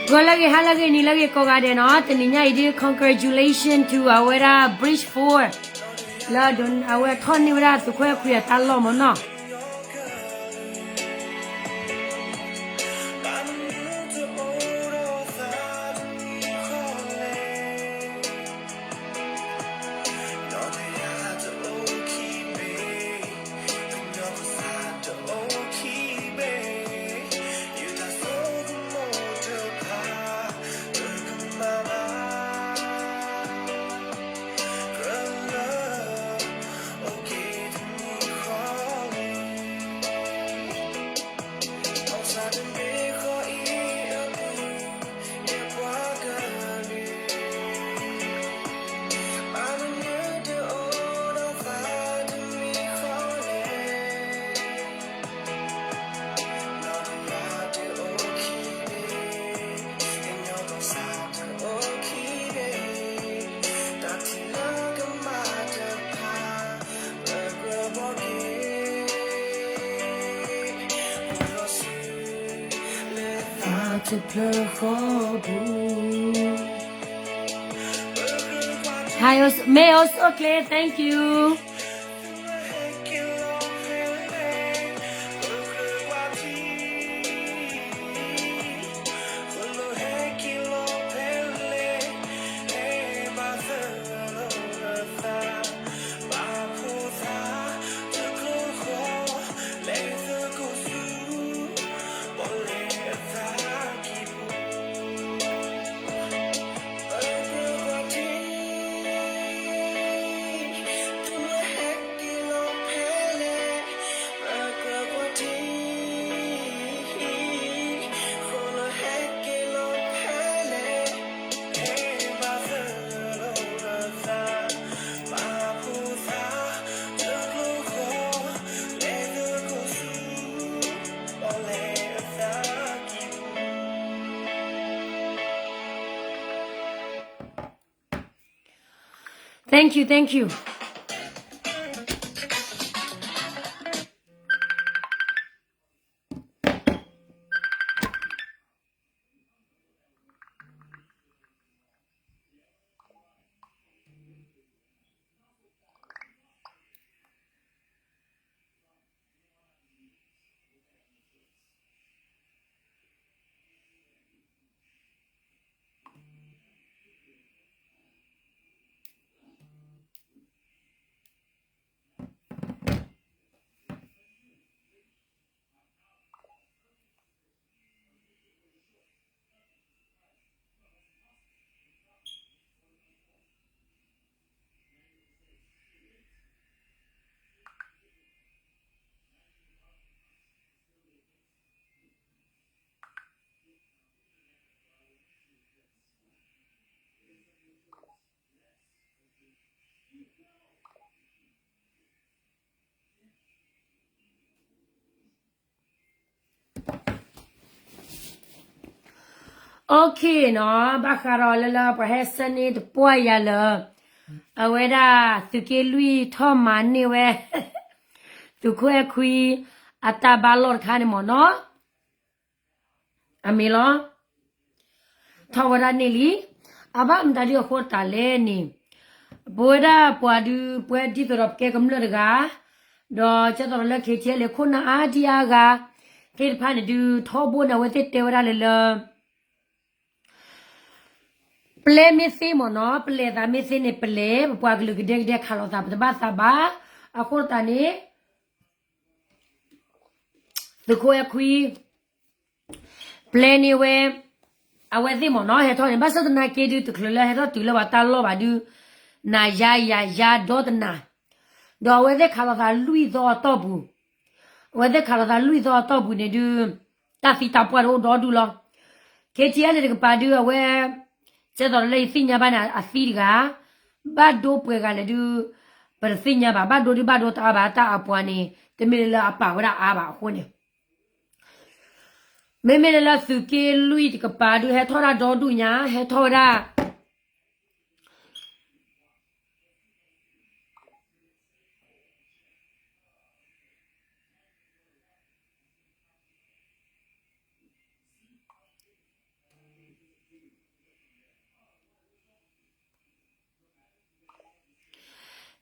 ဂီၤလၢအဂ့ၤ ဟါလၢအဂ့ၤ နံၤလၢအဂ့ၤ ကိးဂၤဒဲးနီၤ, တနံၤညါအံၤဒ် congratulation to အဝဲဒၣ် Bridge Four လၢအဝဲထီၣ်န့ၢ်ဝဲဒၣ်သုးခိၣ်အဲၣ်ခွံအတၢ်လီၢ်မၢ်နီၤ. Hi, Os-, May Osokle, thank you. Thank you, thank you. Okay နီၤ, ဘၣ်ဃးဒီးလၢလၢပှၤဟဲဆၢန့ၢ်တပှၢ်ယၤလၢ အဝဲဒၣ်သုးက့လွံၢ်ထီၣ်မၤန့ၢ်ဝဲ သုးခိၣ်အဲၣ်ခွံ အတၢ်ဘါလီၢ်တခါန့ၣ်မ့ၢ်နီၤ. အမ့ၢ်လီၤ. ထီၣ်ဝဲဒၣ်န့ၣ်လံ. အဘၣ်မတၤဒ်အဃိတၢ်လဲၣ်န့ၣ်, ပဝဲဒၣ်ပှၤဒုး ပဝဲဒ်သိးဒီးပကဲကမျၢၢ်တဂၤ, ဒီးကဲသိးဒီးလၢ K T L ခိၣ်နၢ်အါဒံအါဂၤသ့ၣ်တဖၣ်န့ၣ်ဒုး ထီဘိန့ၣ် အဝဲသ့ၣ်တဲဝဲဒၣ်လၢလၢ ပလဲမ့ၢ်သ့မ့ၢ်နီၤ, ပလဲသးမ့ၢ်သ့န့ၣ် ပလဲ, ပပှၤကလုာ်ကဒဲကဒဲခးလိာ်သး ပတဘၣ်သးဘၣ်. အဃိသတးန့ၣ် သုးခိၣ်အဲၣ်ခွံ ပလဲန့ၢ်ဝဲ အဝဲသ့ၣ်မ့ၢ်နီၤ ဟဲထီၣ်န့ၣ် ဘၣ်ဆၣ်သနာ်က့ဒုး တချုးလၢဟဲထီၣ်တုၤလၢပှၤတၢ်လီၢ်ဘၣ်ဒုး နၤယၤယၤယၤဒီတနၤ, ဒီးအဝဲသ့ၣ်ခးလိာ်သးလွံၢ်သီအတီၢ်ပူၤ, အဝဲသ့ၣ်ခးလိာ်သးလွံၢ်သီအတီၢ်ပူၤန့ၣ်ဒုး တၢ်သံတၢ်ပှၢ်တအိၣ်ဒီဒူၣ်လီၤ. K T L န့ၣ်တကပၤဒုး အဝဲ ကဲသိးလၢယသ့ၣ်ညါဘၣ်န့ၣ် အသံတဂၤ ဘၣ်ဒိပှဲၤဂၤလဲၣ်ဒုး ပတသ့ၣ်ညါဘၣ်. ဘၣ်ဒိဒုးဘၣ်ဒိတအါဘၣ် တၢ်အပှၤန့ၣ် တမ့ၢ်လၢလၢအပာ်ဝဲဒၣ်အါဘၣ်အဃိန့ၣ်, မ့မ့ၢ်လၢလၢသုးက့လွံၢ်တကပၤဒုး ဟဲထီၣ်ဒၣ်ဒီဒူၣ်ညါ ဟဲထီၣ်ဝဲဒၣ်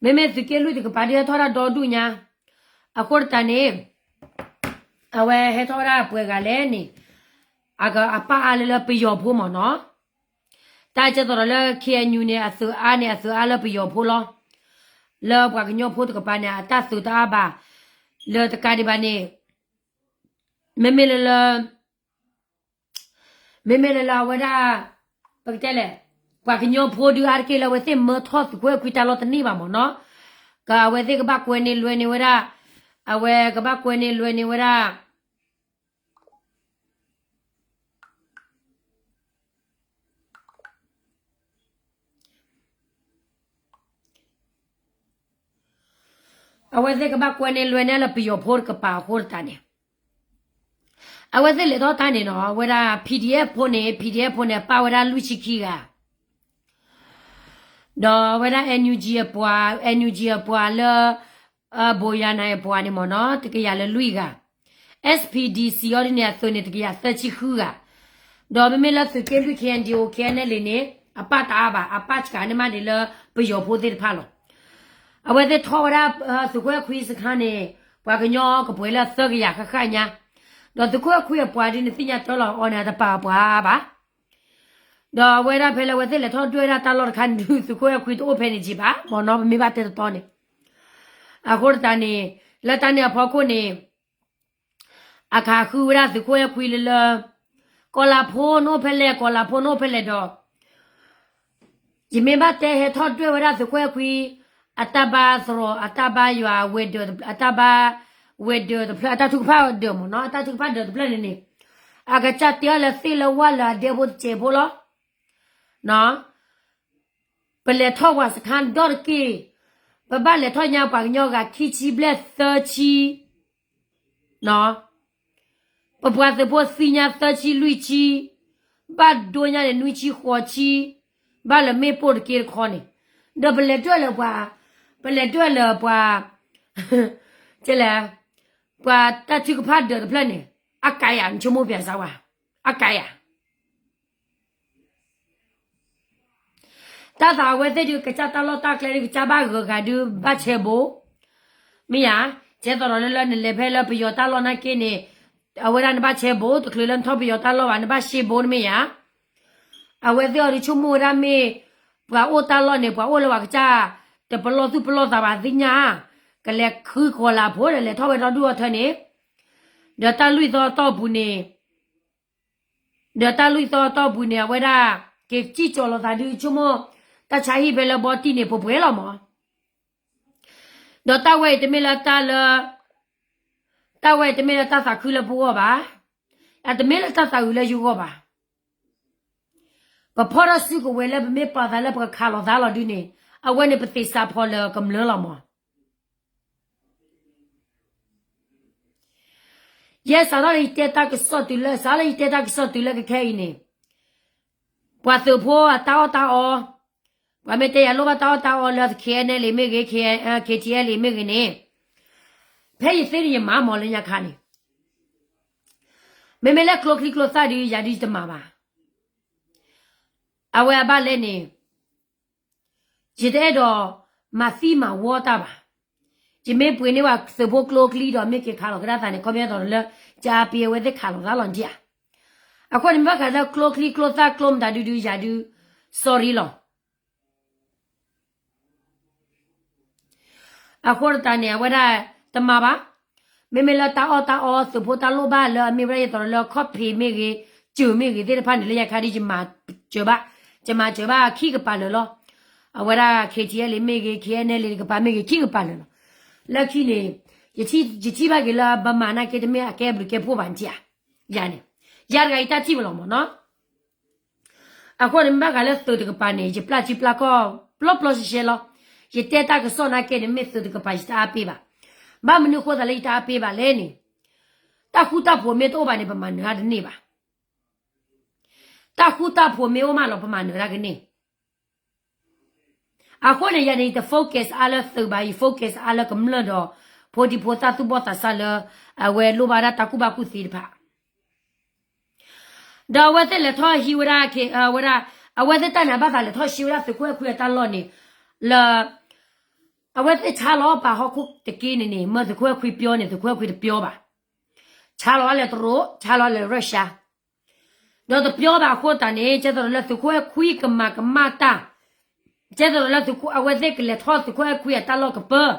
မ့မ့ၢ်သုးက့လွံၢ်တကပၤဒုးဟဲထီၣ်ဝဲဒၣ်ဒီဒူၣ်ညါ, အဃိသတးန့ၣ် အဝဲဟဲထီၣ်ဝဲဒၣ်ပှဲၤဂၤလဲၣ်န့ၣ်, အကပာ်အါလၢလၢပယီၤဖိမ့ၢ်နီၤ, တၢ်ကဲသိးဒီးလၢ ခ့ၣ်အဲၣ်ယူၣ်န့ၣ် အသုးအါန့ၣ် အသုးအါလၢပယီၤဖိလီၤ, လၢပှၤကညီဖိတကပၤန့ၣ် အတၢ်သုးတအါဘၣ်, လၢတကးဒံးဘၣ်န့ၣ် မ့မ့ၢ်လၢလၢ မ့မ့ၢ်လၢလၢအဝဲဒၣ် ပကတဲလဲၣ်, ပှၤကညီဖိဒုးအါတက့ၢ်လၢအဝဲသ့ၣ်မၢထီၣ်သုးခိၣ်အဲၣ်ခွံတၢ်လီၢ်တန့ၢ်ဘၣ်မ့ၢ်နီၤ, က အဝဲသ့ၣ်ကဘၣ်ကွဲန့ၢ်လွဲန့ၢ်ဝဲဒၣ်, အဝဲကဘၣ်ကွဲန့ၢ်လွဲန့ၢ်ဝဲဒၣ် အဝဲသ့ၣ်ကဘၣ်ကွဲန့ၢ်လွဲန့ၢ်လၢပယီၤဖိတကပၤအဃိသတးန့ၣ်, အဝဲသ့ၣ်လဲၤထီၣ်တၢ်န့ၣ်နီၤ အဝဲဒၣ် PDF ဖိန့ၣ် PDF ဖိန့ၣ် ပာ်ဝဲဒၣ်လွံၢ်ဆံခံဂၤ, ဒီးအဝဲဒၣ် NUG အပှၤ NUG အပှၤလၢ ဘိယၤနၤအပှၤန့ၣ်မ့ၢ်နီၤ တကယၤလၢလွံၢ်ဂၤ, SPDC အီၤဒ်န့ၣ် အသုးန့ၣ် တကယၤသၢဆံဃုဂၤ, ဒီးမ့မ့ၢ်လၢသုးက့လွံၢ် KNDO KNLA န့ၣ် အပာ်တအါဘၣ်, အပာ်စှၤန့ၢ်မးဒံးလၢပယီၤဖိသ့ၣ်တဖၣ်လီၤ. အဝဲသ့ၣ်ထီၣ်ဝဲဒၣ် သုးခိၣ်အဲၣ်ခွံစခါန့ၣ် ပှၤကညီကပှဲၤလၢသၢကယၤဃၣ်ဃၣ်ညါ, ဒီးသုးခိၣ်အဲၣ်ခွံအပှၤဒ်န့ၣ် သ့ၣ်ညါတၢ်လီၢ်အီၤန့ၣ် အတပာ်အပှၤဘၣ် ဒီးအဝဲဒၣ်ဖဲလၢအဝဲသ့ၣ်လဲၤထီၣ်ဒွဲၣ်ဝဲဒၣ်တၢ်လီၢ်တခါန့ၣ်ဒုး သုးခိၣ်အဲၣ်ခွံတအိၣ်ဖဲန့ၣ်က့ၤဘၣ်မ့ၢ်နီၤ ပမ့ၢ်ဘၣ်တဲတတီန့ၣ်, အဃိသတးန့ၣ် လၢတၢ်န့ၣ်အဖီခိၣ်န့ၣ် အခးဃုဝဲဒၣ်သုးခိၣ်အဲၣ်ခွံလၢလၢ ကီၤလၤဖိနအိၣ်ဖဲလဲၣ် ကီၤလၤဖိနအိၣ်ဖဲလဲၣ်ဒီး ယမ့ၢ်ဘၣ်တဲဟဲထီၣ်ဒွဲၣ်ဝဲဒၣ်သုးခိၣ်အဲၣ်ခွံ အတၢ်ဘါသရိာ် အတၢ်ဘါယွၤဝဲၤဒၢး အတၢ်ဘါဝဲၤဒၢးတဖျၢၣ် အတၢ်ထုကဖၣ်ဒၢးမ့ၢ်နီၤ အတၢ်ထုကဖၣ်ဒၢးတဖျၢၣ်န့ၣ်န့ၣ် အကစၢ်တဲအီၤလၢသ့ၣ်လၢဝၣ်လၢအဒဲဖိတစဲးဖိလီၤ. ပလဲၤထီၣ်ပှၤစခါဒီတက့ၢ်, ပဘၣ်လဲၤထီၣ်ညါပှၤကညီဂၤခံဆံဘျဲၣ်သၢဆံ ပပှၤသုးဖိသံညါသၢဆံလွံၢ်ဆံ, ဘၣ်ဒိညါန့ၣ်နွံဆံဃိးဆံ, ဘၣ်လၢမ့ၣ်ပိၢ်တက့ၢ်တခီန့ၣ်, ဒီးပလဲၤဒွဲၣ်လၢပှၤ, ပလဲၤဒွဲၣ်လၢပှၤ, ကဲလဲၣ်, ပှၤတၢ်ထုကဖၣ်ဒၢးတဖျၢၣ်န့ၣ်, အကါယၤ နဆိကမိၣ်ပျဲစါဝါ, အကါယၤ တၢ်သးအဝဲသ့ၣ်ဒုး ကစၢ်တၢ်လီၢ်တၢ်ကျဲဒုးကစၢ်ဘၣ်ဂၢၤဂၤဒုးဘၣ်ဆဲးဘိ, မ့ၢ်ယၤ, ကဲသိးဒီးလၢလၢနလဲၤဖဲလၢပယီၤတၢ်လီၢ်နာ်က့န့ၣ်, အဝဲဒၣ်နဘၣ်ဆဲးဘိ တချုးလၢနထီၣ်ပယီၤတၢ်လီၢ်ဘၣ် နဘၣ်ရှဲဘိန့ၣ်မ့ၢ်ယၤ, အဝဲသ့ၣ်အီၤဒုးဆိကမိၣ်ဝဲဒၣ်မ့ၢ်, ပှၤအိၣ်တၢ်လီၢ်န့ၣ် ပှၤအိၣ်လၢပှၤကစၢ်, တပလီၢ်သူၣ်ပလီၢ်သးဘၣ်သ့ၣ်ညါ, ကလဲၤဃုကီၤလၤဖိဒီးလဲၤထီၣ်ဝဲဒီဒူၣ်အီၤထၢန့ၣ်, ဒီးတၢ်လွံၢ်သီအတီၢ်ပူၤန့ၣ် ဒီးတၢ်လွံၢ်သီအတီၢ်ပူၤန့ၣ် အဝဲဒၣ်, က့ၤစံၣ်ကၠီၤလိာ်သးဒုးဆိကမိၣ်, တၢ်ဆါဟံၣ်ဖဲလၢဘီတံၢ်န့ၣ် ပှဲၤပှဲၤလီၤမး, ဒီးတၢ်ဝဲအံၤတမ့ၢ်လၢတၢ်လၢ, တၢ်ဝဲအံၤတမ့ၢ်လၢတၢ်သးခုလၢပဂီၢ်ဘၣ်, အတမ့ၢ်လၢတၢ်သးအုးလၢယဂီၢ်ဘၣ်, ပဖီၣ်ထီၣ်စုကဝဲၤလၢပမ့ၢ်ပာ်သးလၢပကခးလိာ်သးလီၤဒုးန့ၣ်, အဝဲန့ၣ်ပသ့ၣ်စးဖီၣ်လၢကမျၢၢ်လီၤမး ယဲစးထီၣ်လၢယတဲတၢ်ကစီၣ်တုၤလၢ စးလၢယတဲတၢ်ကစီၣ်တုၤလၢကခဲအံၤန့ၣ်, ပှၤသုးဖိအတၢ်အီၣ်တၢ်အီ, ပှၤမ့ၢ်တဲယၤလိၣ်ဘၣ်တၢ်အီၣ်တၢ်အီလၢ KNLA မ့ၢ်ဂ့ၤ, KTLA မ့ၢ်ဂ့ၤန့ၣ်, ဖဲယသ့န့ၣ်ယမၤမၢ်လၢညါခါန့ၣ်, မ့မ့ၢ်လၢကျိချံကျိသၣ်ဒုး ယၤဒုးယတမၤဘၣ်. အဝဲအဘၣ်လဲၣ်န့ၣ် ယတအဲၣ်ဒိးမၤသံမၤဝီတၢ်ဘၣ်. ယမ့ၢ်ပှ့ၤန့ၢ်ဝဲသုးဖိကျိချံဒီး မ့ၢ်က့ၤခးလီၤကဒါသးန့ၣ် ခီပညီသိးလၢ ယအပ့ၤအဝဲသ့ၣ်ခးလီၤသးလီၤဒံးဧါ. အဃိန့ၣ် မ့ၢ်ဘၣ်ဃးလၢကျိချံကျိသၣ်ကျိမတၤဒုဒု ယၤဒု sorry လီၤ. အဃိသတးန့ၣ် အဝဲဒၣ်တမၤဘၣ်. မ့မ့ၢ်လၢတၢ်အီၣ်တၢ်အီ သုးဖိတၢ်လိၣ်ဘၣ်လၢအမ့ၢ်ဝဲဒၣ်ယသိးလၢခီၣ်ဖံးမ့ၢ်ဂ့ၤ, စၢၤမ့ၢ်ဂ့ၤသ့ၣ်တဖၣ်န့ၣ် လၢညါခါဒ်ယမၤ, ဘၣ်, ယမၤစၢၤဘၣ်ခံကပၤလၢာ်လီၤ. အဝဲဒၣ် KTLA မ့ၢ်ဂ့ၤ, KNLA တကပၤမ့ၢ်ဂ့ၤ ခံကပၤလၢာ်လီၤ. လၢခံန့ၣ် ယထံၣ်ဘၣ်က့ၤလၢ ဘၣ်မၤနာ်က့တမ့ၢ်အကဲဘျုးကဲဖှိၣ်ဘၣ်န့ၣ်ဧါ. ယၤန့ၣ်, ယၤတဂၤယတၢ်ထံၣ်ဝဲလီၤမၢ်နီၤ. အဃိန့ၣ် မ့ၢ်ဘၣ်ဃးလၢသုးတကပၤန့ၣ် ယပျၢ်ထံပျၢ်ကီၢ် ပျီပျီရှဲရှဲလီၤ. ယတဲတၢ်ကစီၣ်နာ်က့န့ၣ် မ့ၢ်သုးတကပၤယတအါပ့ဘၣ်. ဘၣ်မနုၤဃိသးလၢယတအါပ့ဘၣ်လဲၣ်န့ၣ်, တၢ်ဃူတၢ်ဖိးမ့ၢ်တအိၣ်ဘၣ်န့ၣ် ပမၤနၢၤတန့ၢ်ဘၣ်. တၢ်ဃူတၢ်ဖိးမ့ၢ်အိၣ်မးလီၤ ပမၤနၢၤတၢ်ကန့ၢ်. အဃိန့ၣ် ယၤန့ၣ် ယတ focus အါလၢသုးဘၣ်, ယ focus အါလၢကမျၢၢ်ဒီး ဖိဒံဖိသၣ်သူၣ်ဘီၣ်သးစၢ်လၢ အဝဲလိၣ်ဘၣ်ဒၣ်တၢ်ကူၣ်ဘၣ်ကူၣ်သ့တဖၣ် ဒီးအဝဲသ့ၣ်လဲၤထီၣ်ဟံးဝဲဒၣ်, ဝဲဒၣ်, အဝဲသ့ၣ်တၢ်န့ၣ် အဘၣ်သးလဲၤထီၣ်ဟံးဝဲဒၣ်သုးခိၣ်အဲၣ်ခွံအတၢ်လီၢ်န့ၣ်, လၢ အဝဲသ့ၣ်ဆါလီၤပာ်ဟီၣ်ခိၣ်တက့ၢ်န့ၣ်န့ၣ် မၢသုးခိၣ်အဲၣ်ခွံပျီန့ၣ် သုးခိၣ်အဲၣ်ခွံတပျီဘၣ်. ဆါလီၤလဲၤတရူး, ဆါလီၤလဲၤရၢၡါ, ဒီးတပျီဘၣ်အဃိသတးန့ၣ် ကဲသးဒီးလၢသုးခိၣ်အဲၣ်ခွံကမၤကမၣ်တၢ်, ကဲသးဒီးလၢအဝဲသ့ၣ်ကလဲၤထီၣ်သုးခိၣ်အဲၣ်ခွံအတၢ်လီၢ်ကပၢ,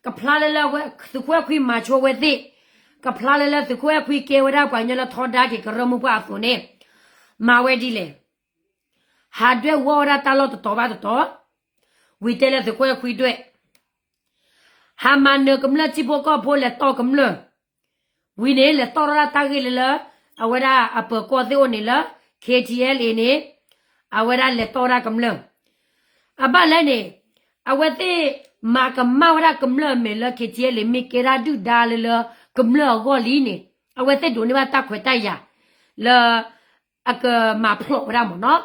ကဖျါလၢလၢသုးခိၣ်အဲၣ်ခွံမၤဆိဝဲသ့ၣ်, ကဖျါလၢလၢသုးခိၣ်အဲၣ်ခွံကဲဝဲဒၣ်ပှၤကညီလၢထီဒါက့ၤကရၢမိၢ်ပှၢ်အသိးန့ၣ်, မၤဝဲဒ်လဲၣ်. ဟးဒွဲၣ်ဝီဝဲဒၣ်တၢ်လီၢ်တတီၤဘၣ်တတီၤ, ဝံၤတဲလၢသုးခိၣ်အဲၣ်ခွံဒွဲၣ်, ဟးမၤနၢၤကမျၢၢ်ထံဖိကီၢ်ဖိလဲၤတီၢ်ကမျၢၢ်, ဝံၤန့ၣ် လဲၤတီၢ်ထီၣ်ဒၣ်တၢ်ဂ့ၢ်လၢလၢ အဝဲဒၣ်အပၢၤကီၢ်သ့ၣ်အိၣ်န့ၣ်လၢ KTLA န့ၣ်, အဝဲဒၣ်လဲၤတီၢ်ဝဲဒၣ်ကမျၢၢ်, အဘၣ်လဲၣ်န့ၣ်, အဝဲသ့ၣ်မၤကမၣ်ဝဲဒၣ်ကမျၢၢ်အမဲာ်လၢ KTLA မ့ၢ်ကဲဒၣ်ဒုၣ်ဒါလၢလၢကမျၢၢ်အဂီၢ်လံန့ၣ်, အဝဲသ့ၣ်ဒိးန့ၢ်ဘၣ်တၢ်ခွဲးတၢ်ယာ်လၢ အကမၤဖျိးဝဲဒၣ်မ့ၢ်နီၤ.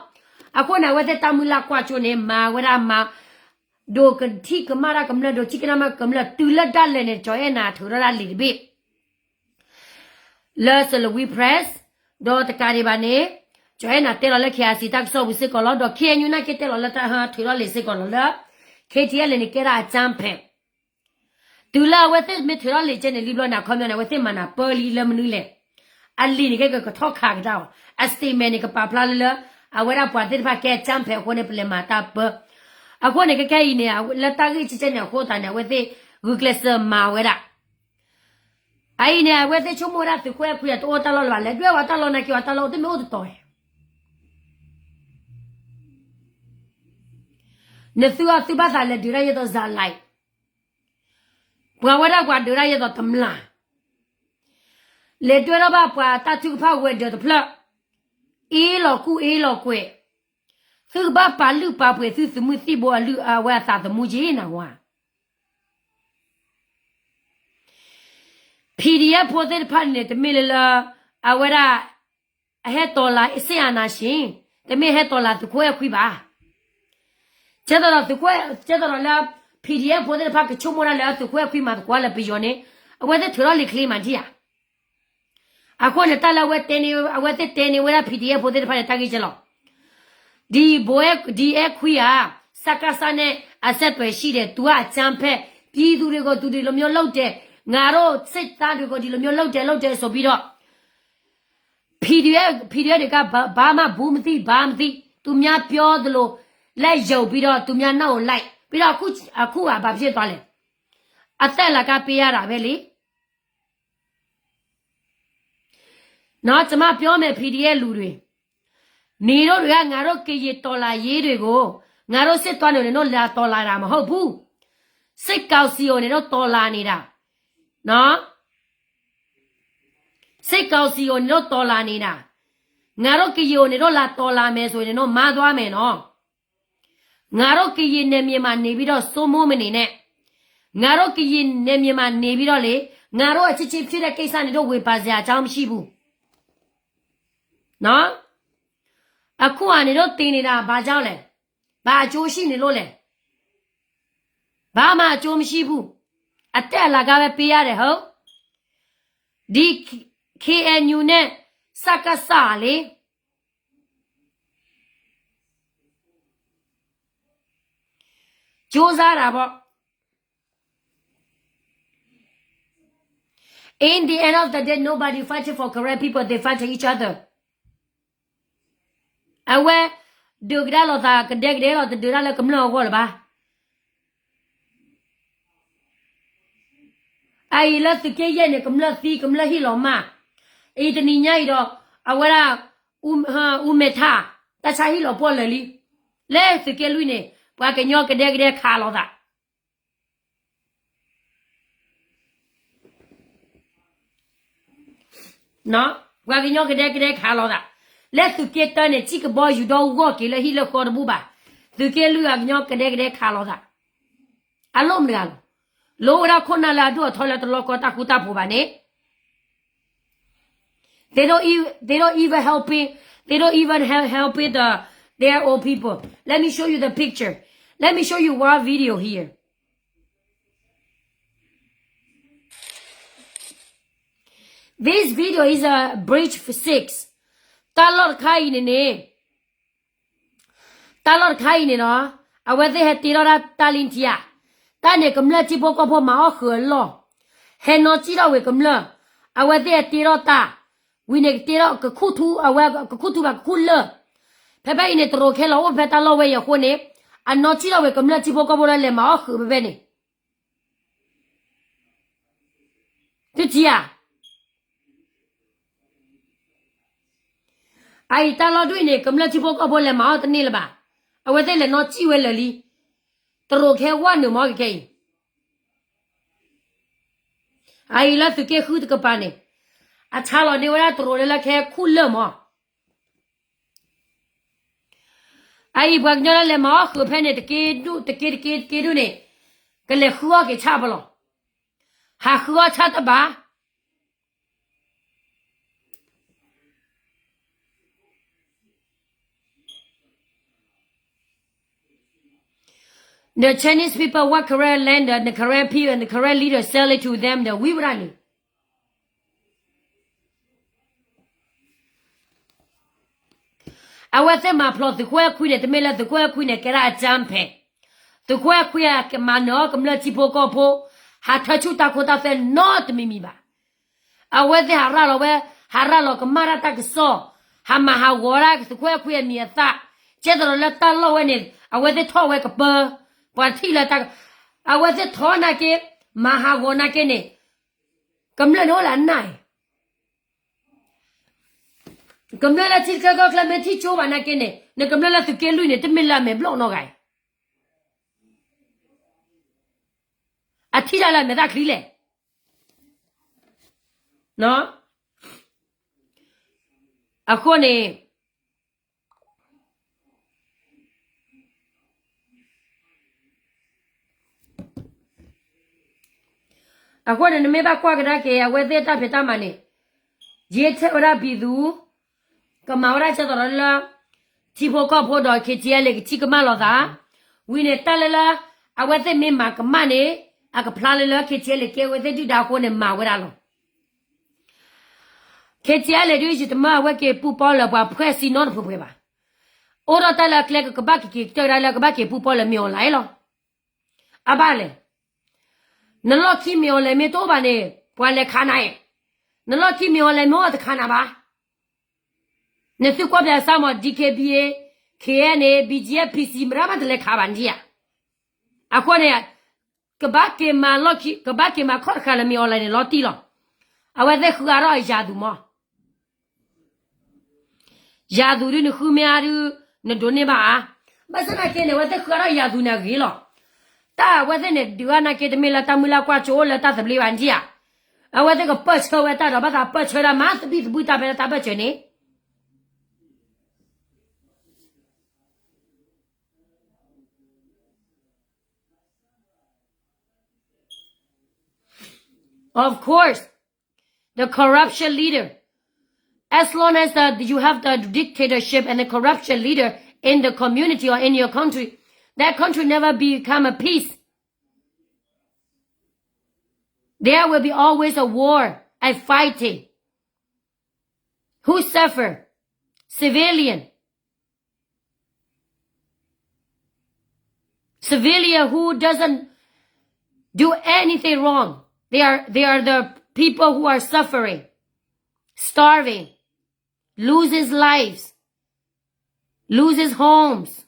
အဃိန့ၣ် အဝဲသ့ၣ်တၢ်မုၢ်လၢ်ကွၢ်ကၠိန့ၣ် မၤဝဲဒၣ်မၤ ဒိးကထံၣ်ကမၣ်တၢ်ကမျၢၢ် ဒိးထံၣ်ကနၣ်မၢ်ကမျၢၢ် တုၤလၢဒၣ်လဲာ်န့ၣ် ကၠီၤအဲၣ်နၤထုးထီၣ်ဒၣ်လံာ်တဘ့ၣ် လၢ Salween Press, ဒီးတကးဒံးဘၣ်န့ၣ် ကၠီၤအဲၣ်နၤတဲလီၤလၢ KIC တၢ်ကစီၣ်ပူၤစ့ၢ်ကီးလီၤ. ဒီး KNU နာ်က့တဲလီၤလၢတၢ်ထုးထီၣ်လံာ်စ့ၢ်ကီးလီၤလၢ KTLA န့ၣ် ကဲဒၣ်အကြမ်းဖက် တုၤလၢအဝဲသ့ၣ်မ့ၢ်ထုးထီၣ်လံာ်ကဲန့ၣ် လံဘျီန့ၣ် အခီပညီန့ၣ် အဝဲသ့ၣ်မၤနၢၤပၢလံလၢမနုၤလဲၣ်. အလံာ်န့ၣ် ကဲကထီၣ်ခးကဒါအီၤ အ statement န့ၣ် ကပာ်ဖျါလၢလၢ အဝဲဒၣ်ပှၤသ့ၣ်တဖၣ်ကဲအကြမ်းဖက်အဃိန့ၣ် ပလဲၤမၤတၢ်ပၢ. အဃိန့ၣ် ခဲခဲအံၤန့ၣ် လၢတၢ်ဂ့ၢ်ကဲကဲန့ၣ်အဃိသတးန့ၣ် အဝဲသ့ၣ်ဂုာ်ကျဲးစၢးမၤဝဲဒၣ်. အအံၤန့ၣ် အဝဲသ့ၣ်ဆိကမိၣ်ဝဲဒၣ်သုးခိၣ်အဲၣ်ခွံအတအိၣ်တၢ်လီၢ်လၢၤဘၣ် လဲၤဒွဲၣ်ဝဲတၢ်လီၢ်နာ်က့ ဝဲတၢ်လီၢ်အိၣ်တမ့ၢ်အိၣ်တတီၤ နသုအသုဘၣ်သးလဲၤဒုးတၢ်ယဲသိး ဇာတ်လိုက်, ပှၤဝဲဒၣ်ပှၤဒုးတၢ်ယဲသိးတမျၢ်, လဲၤဒွဲၣ်ထီၣ်ဘၣ်ပှၤတၢ်ထုကဖၣ်ဝဲၤဒၢးတဖျၢၣ်, အ့ၣ်လီၤကူၣ်အ့ၣ်လီၤကွဲး, သုကဘၣ်ပာ်လုၢ်ပာ်ပှ့ၤသုသုးမုၢ်သံၣ်ဘိအလုၢ်အဝဲအသးသမူက့ၤ နၢ်ဟူဧါ. PDF ဖိသ့ၣ်တဖၣ်န့ၣ် တမ့ၢ်လၢလၢ အဝဲဒၣ် အဟဲတီၤလၤ စစ်အာဏာရှင်, တမ့ၢ်ဟဲတီၤလၤသုးခိၣ်အဲၣ်ခွံဘၣ်. ကဲသိးဒီးသုးခိၣ်, ကဲသိးဒီးလၢ PDF ဖိသ့ၣ်တဖၣ်ကဆိကမိၣ်ဒၣ်လၢသုးခိၣ်အဲၣ်ခွံမၤသကိးလၢပယီၤန့ၣ်, အဝဲသ့ၣ်ထုးထီၣ်လံာ်ချ့မးဒံးဧါ. အဃိန့ၣ် တၢ်လၢအဝဲတဲန့ၢ်, အဝဲသ့ၣ်တဲန့ၢ်ဝဲဒၣ် PDF ဖိသ့ၣ်တဖၣ်န့ၣ် တၢ်ဂ့ၢ်ကဲလီၤ. ဒီး ဒီးအဲခွံဧါ, စကစ နဲ့ အဆက်အသွယ်ရှိတယ်, သူက အကြမ်းဖက်, ပြည်သူတွေကို သူ ဒီလိုမျိုးလုပ်တယ်, ငါတို့စစ်သားတွေကို ဒီလိုမျိုးလုပ်တယ်, လုပ်တယ်ဆိုပြီးတော့ PDF, PDF တွေက ဘာ, ဘာမှ ဘူးမသိ, ဘာမသိ, သူများပြောသလို လက်ယုံပြီးတော့ သူများနောက်ကိုလိုက်, ပြီးတော့ အခု, အခုက ဘာဖြစ်သွားလဲ, အသက်အလကားပေးရတာပဲလေ. နော်, ကျွန်မပြောမယ် PDF လူတွေ, နေတို့တွေက ငါတို့ကရင်တော်လှန်ရေးတွေကို ငါတို့စစ်သားတွေနဲ့ လာတော်လှန်တာမဟုတ်ဘူး. စစ်ကောင်စီကို နေတို့တော်လှန်နေတာ. နော်, စစ်ကောင်စီကို နေတို့တော်လှန်နေတာ. ငါတို့ကရင်ကို နေတို့လာတော်လှန်မယ်ဆိုရင် နေတို့မှားသွားမယ်နော်. ငါတို့ကရင်နယ်မြေမှာနေပြီးတော့ စိုးမိုးမနေနဲ့. ငါတို့ကရင်နယ်မြေမှာနေပြီးတော့လေ, ငါတို့အချင်းချင်းဖြစ်တဲ့ကိစ္စ နေတို့ဝင်ပါစရာအကြောင်းမရှိဘူး. နော်, အခုက နေတို့သေနေတာ ဘာကြောင့်လဲ? ဘာအကျိုးရှိနေလို့လဲ? ဘာမှအကျိုးမရှိဘူး. အသက်အလကားပဲပေးရတယ် ဟုတ်. ဒီ KNU နဲ့ စကစ လေ ကြိုးစားတာပေါ့. In the end of the day, nobody fighting for Karen people, they fighting each other. အဝဲ ဒုးကဒါလိာ်သး ကဒဲကဒဲလီၤ တဒုးတၢ်လၢကမျၢၢ်အဂီၢ်လၢၤဘၣ်. အအံၤလၢသုးက့ယဲၢ်န့ၣ် ကမျၢၢ်သံ ကမျၢၢ်ဟ့ၣ်လီၤမၢ်. အံၤတနံၤညါအံၤဒီး အဝဲဒၣ် အူမဲာ်ထၣ် တၢ်ဆါဟ့ၣ်လီၤပှီၢ်လၢာ်လံ. လၢသုးက့လွံၢ်န့ၣ် ပှၤကညီကဒဲကဒဲခးလိာ်သး ပှၤကညီကဒဲကဒဲခးလိာ်သး. လၢသုးက့တၢန့ၣ် ထံကဘီယူၤဒီဂီၢ်က့ၤလၢဟံၣ်လၢဃီတဘူၣ်ဘၣ်. သုးက့လွံၢ်အကညီကဒဲကဒဲခးလိာ်သး. အလိၣ်မတၤဂၤလီၤ. လိၣ်ဝဲဒၣ်ခိၣ်နၢ်လၢအဒိၣ်အထီလၢတလီၢ်ကီတၢ်ဃူတၢ်ဖိးဘၣ်န့ၣ် They don't even, they don't even helping, they don't even help, helping the, their own people. Let me show you the picture. Let me show you one video here. This video is a bridge for six. တၢ်လီၢ်တခါအံၤန့ၣ်န့ၣ် တၢ်လီၢ်တခါအံၤန့ၣ်နီၤ, အဝဲသ့ၣ်ဟဲတ့ထီၣ်ဒၣ်တၢ်လံထံဧါ, တၢ်န့ၣ်ကမျၢၢ်ထံဖိကီၢ်ဖိမၤအီၣ်ဃုာ်အလီၢ်, ဟဲနီၢ်စံၣ်ထီၣ်ဝဲကမျၢၢ်, အဝဲသ့ၣ်အတ့ထီၣ်တၢ်, ဝံၤန့ၣ်ကတ့ထီၣ်ကခူၣ်ထူ, အဝဲကခူၣ်ထူဘၣ်ကခူၣ်လၢၢ်, ဖဲဖဲအံၤန့ၣ် တရူးခဲလီၤအိၣ်ဖဲတၢ်လီၢ်ဝဲအံၤအဃိန့ၣ်, အနီၢ်စံၣ်ထီၣ်ဝဲကမျၢၢ်ထံဖိကီၢ်ဖိလၢလဲၤမၤအီၣ်ဃုာ်ဖဲဖဲန့ၣ် သုထံၣ်ဧါ. အအံၤတၢ်လီၢ်ဒ်အံၤန့ၣ် ကမျၢၢ်ထံဖိကီၢ်ဖိလဲၤမၤအီၣ်တန့ၢ်လၢၤဘၣ်. အဝဲသ့ၣ်လဲၤနီၢ်စံၣ်ဝဲလၢာ်လံ. တရူးခဲဝဲနုာ်မီၢ်ကကဲအံၤ, အအံၤလၢသုးက့ဃုတကပၤန့ၣ်, အဆါလီၤန့ၢ်ဝဲဒၣ်တရူးလၢလၢခဲခူၣ်လၢၢ်မီၢ် အအံၤပှၤကညီလၢလဲၤမၤအီၣ်ဃုာ်ဖဲန့ၣ် တက့ဒူၣ်တက့တက့တက့ဒူၣ်န့ၣ်, ကလဲၤဃုအီၣ်က့ၤဆၣ်ပလီၢ်, ဟးဃုအီၣ်ဆၣ်တဘၣ်. The Chinese people want Karen land, the Karen people and the Karen leader sell it to them, the ဝံဝရၣ်န့ၣ် အဝဲသ့ၣ်မၤဖျိးသုးခိၣ်အဲၣ်ခွံန့ၣ် တမ့ၢ်လၢသုးခိၣ်အဲၣ်ခွံန့ၣ် ကဲဒၣ်အကြမ်းဖက်, သုးခိၣ်အဲၣ်ခွံအကမၤနၢၤအီၣ်ကမျၢၢ်ထံဖိကီၢ်ဖိ, ဟးထၢဆူၣ်တၢ်ခိတၢ်သွဲနီတမံၤမံၤဘၣ်. အဝဲသ့ၣ်ဟးရၤလီၤဝဲ, ဟးရၤလီၤကမၣ်တၢ်တၢ်ကစီၣ်, ဟးမၤဟးဂီၤဒၣ်သုးခိၣ်အဲၣ်ခွံအမံၤအသၣ်, ကဲသရီးလၢတၢ်လီၢ်ဝဲန့ၣ် အဝဲသ့ၣ်ထီၣ်ဝဲကပၢ, ပှၤထံၣ်လၢတၢ်, အဝဲသ့ၣ်ထီၣ်နာ်က့, မၤဟးဂီၤနာ်က့န့ၣ်, ကမျၢၢ်န့ၣ်အိၣ်လၢအနၢ်အံၤ ကမျၢၢ်လၢထံချၢကီၢ်ချၢမ့ၢ်ထံၣ်ကၠိဘၣ်နာ်က့န့ၣ် နကမျၢၢ်လၢသုးက့လွံၢ်န့ၣ် တမ့ၢ်လၢအမဲာ်ဘျီၣ်နီတဂၤအံၤ, အထံၣ်တၢ်လၢအမဲာ်သၣ်ချံလဲၣ်. အဃိန့ၣ် အဃိန့ၣ် နမ့ၢ်ဘၣ်ကွၢ်ကဒါက့ၤ အဝဲသ့ၣ်တၢ်ဖံးတၢ်မၤန့ၣ်, ယ့ထဲဝဲဒၣ်ဘံၤသူ, ကမၤဝဲဒၣ်ကဲသရီးလၢ ထံဖိကီၢ်ဖိဒီး ခ့ၣ်ထံအဲလ့ၣ် ကထံၣ်ကမၣ်လိာ်သး, ဝံၤန့ၣ်တၢ်လၢလၢ အဝဲသ့ၣ်မ့ၢ်မၤကမၣ်န့ၣ်, အကဖျါလၢလၢ ခ့ၣ်ထံအဲလ့ၣ် ကဲဝဲသ့ၣ်ဒုၣ်ဒါအဃိန့ၣ် မၤဝဲဒၣ်လီၤ. ခ့ၣ်ထံအဲလ့ၣ်ဒုး ယတမၢအဝဲက့ၤပူပီလၢပှၤဖှဲးစံနီတဖုဖှဲးဘၣ်. အိၣ်ဒီးတၢ်လၢအကျဲကကဘၣ်က့ၤက့ၤကတၢၢ်ဒၣ်လၢကဘၣ်က့ၤပူပီလၢမ့ၢ်အီၤလၢလီၤ. အဘၣ်လဲၣ်, နလီၢ်ခံမ့ၢ်အီၤလဲၣ်မ့ၢ်တအိၣ်ဘၣ်န့ၣ် ပှၤလဲၤခးနၤအဲၣ်, နလီၢ်ခံမ့ၢ်အီၤလဲၣ်မ့ၢ်အီၤတခးနၤဘၣ်. နသုကွၢ်ဖျဲးစၢ်မး DKBA, KNA, BGF, PC မတၤမးတလဲၤခးဘၣ်နဒံဧါ. အဃိန့ၣ် ကဘၣ်က့ၤမၤလီၢ်ခံ ကဘၣ်က့ၤမၤခီၣ်တဃာ်လၢမ့ၢ်အီၤလဲၣ်န့ၣ် လီၤတံၢ်လီၤ. အဝဲသ့ၣ်ဃုအါထီၣ်အယၤသူၣ်မး ယၤသူၣ်ဒုးနဃုမ့ၢ်အါဒုး နဒိးန့ၢ်ဘၣ်ဧါ. ဘၣ်ဆၣ်သနာ်က့န့ၣ် အဝဲသ့ၣ်ဃုအါထီၣ်ယၤသူၣ်န့ၣ်အဂ့ၤလီၤ. တၢ်အဝဲသ့ၣ်န့ၣ် ဒုးအါနာ်က့တမ့ၢ်လၢတၢ်မုၢ်လၢ်ကွၢ်စိအိၣ်လၢတၢ်သဘျ့ဘၣ်နဒံဧါ. အဝဲသ့ၣ်ကပၢၢ်ဆၢဝဲတၢ်ဒီးဘၣ်သးပၢၢ်ဆၢဒၣ်မးသဘံၣ်သဘုၣ်တၢ်ဖဲလၢတၢ်ပၢၢ်ဆၢန့ၣ် Of course, the corruption leader. As long as the, you have the dictatorship and the corruption leader in the community or in your country, that country never become a peace. There will be always a war and fighting. Who suffer? Civilian. Civilian who doesn't do anything wrong. They are, they are the people who are suffering, starving, loses lives, loses homes,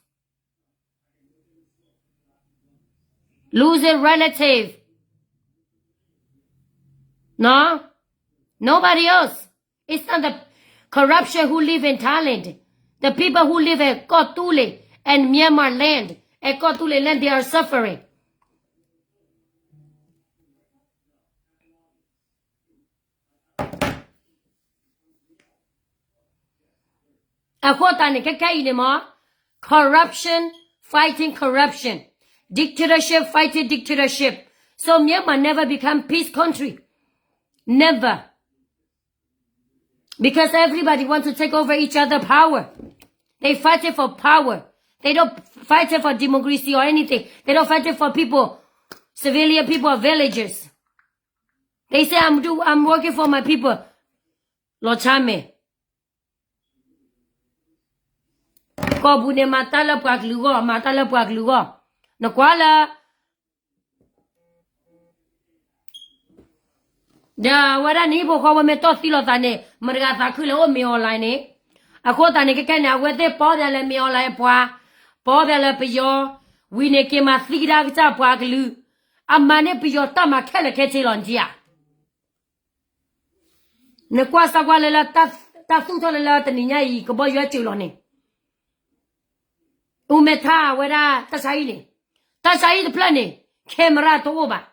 loses relative. No? Nobody else. It's not the corruption who live in Thailand. The people who live in Kawthoolei and Myanmar land, and Kawthoolei land, they are suffering. အဃိသတးန့ၣ် ခဲခဲအံၤန့ၣ်မ့ၢ် corruption fighting corruption, dictatorship fighting dictatorship. So Myanmar never become peace country. Never. Because everybody wants to take over each other power. They fighting for power. They don't fighting for democracy or anything. They don't fighting for people, civilian people, villagers. They say, I'm do, I'm working for my people. လီၤဆါမဲာ် ကီၢ်ပူၤန့ၣ် မၤတၢ်လၢပှၤကလုာ်ဂီၢ်, မၤတၢ်လၢပှၤကလုာ်ဂီၢ်. နကွၢ်လၢ ဒီးအဝဲဒၣ်နဟံၣ်ဖိဃီဖိမ့ၢ်တီၢ်သံလီၤသးန့ၣ် မတၤတဂၤသးခုလၢအိၣ်မ့ၢ် online န့ၣ်, အဃိသတးန့ၣ် ခဲခဲန့ၣ် အဝဲသ့ၣ်ပီၢ်ပၠးလၢမ့ၢ် online ပှၤ, ပီၢ်ပၠးလၢပယီၤ, ဝံၤန့ၣ်က့ၤမၤသံကဒါကစၢ်ပှၤကလုာ်, အမၤန့ၢ်ပယီၤတၢ်မၤခဲလၢာ်ခဲဆ့လီၤ နထံၣ်ဧါ. နကွၢ်စၢ်ကွၢ်လၢလၢ တၢ်သူၣ်ထီၣ်လၢလၢတနံၤညါအံၤ ကဘီယူၤအစၢၤလီၤန့ၣ်, အူမဲာ်ထါအဝဲဒၣ်တၢ်ဆါဟံၣ်န့ၣ်, တၢ်ဆါဟံၣ်တဖျၢၣ်န့ၣ် camera တအိၣ်ဘၣ်.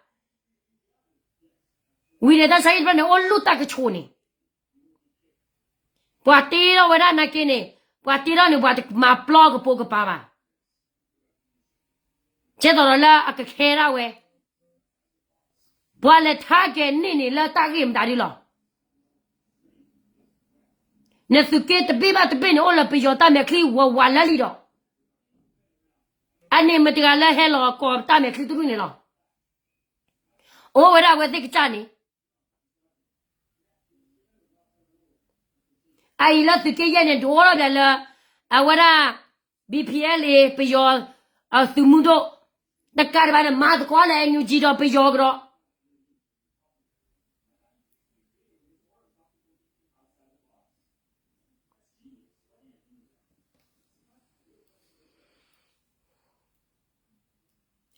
ဝံၤန့ၣ် တၢ်ဆါဟံၣ်တဖျၢၣ်န့ၣ် အိၣ်လူၢ်တၢ်ကဆိးန့ၣ်, ပှၤတ့ထီၣ်ဝဲဒၣ်နာ်က့န့ၣ်, ပှၤတ့ထီၣ်န့ၣ် ပှၤတမၤပျီကပိာ်ကပၤဘၣ်. ကဲသိးဒီးလၢအကခဲဒၣ်ဝဲ, ပှၤလဲၤထါကဲၤန့ၢ်န့ၣ်လၢတၢ်ဂ့ၢ်မတၤဒ်လီၤ. နသုးက့တဘ့ၣ်ဘၣ်တဘ့ၣ်န့ၣ် အိၣ်လၢပယီၤတၢ်မဲာ်ချံဝးဝးလၢလံဒီး, အန့ၣ်မတၤတဂၤလၢဟဲလီၤကိးတၢ်မဲာ်ချံတဒူၣ်န့ၣ်လီၤ. အိၣ်ဝဲဒၣ်အဝဲသ့ၣ်ကစၢ်န့ၣ် အအံၤလၢသုးက့ယဲၢ်န့ၣ် ဒိးထီၣ်ပၠးလၢ အဝဲဒၣ် BPLA ပယီၤ သုးမုၢ်ဒိၣ် တကးဒံးဘၣ်န့ၣ် မၤသကိးလၢ NUG ဒီးပယီၤကဒီး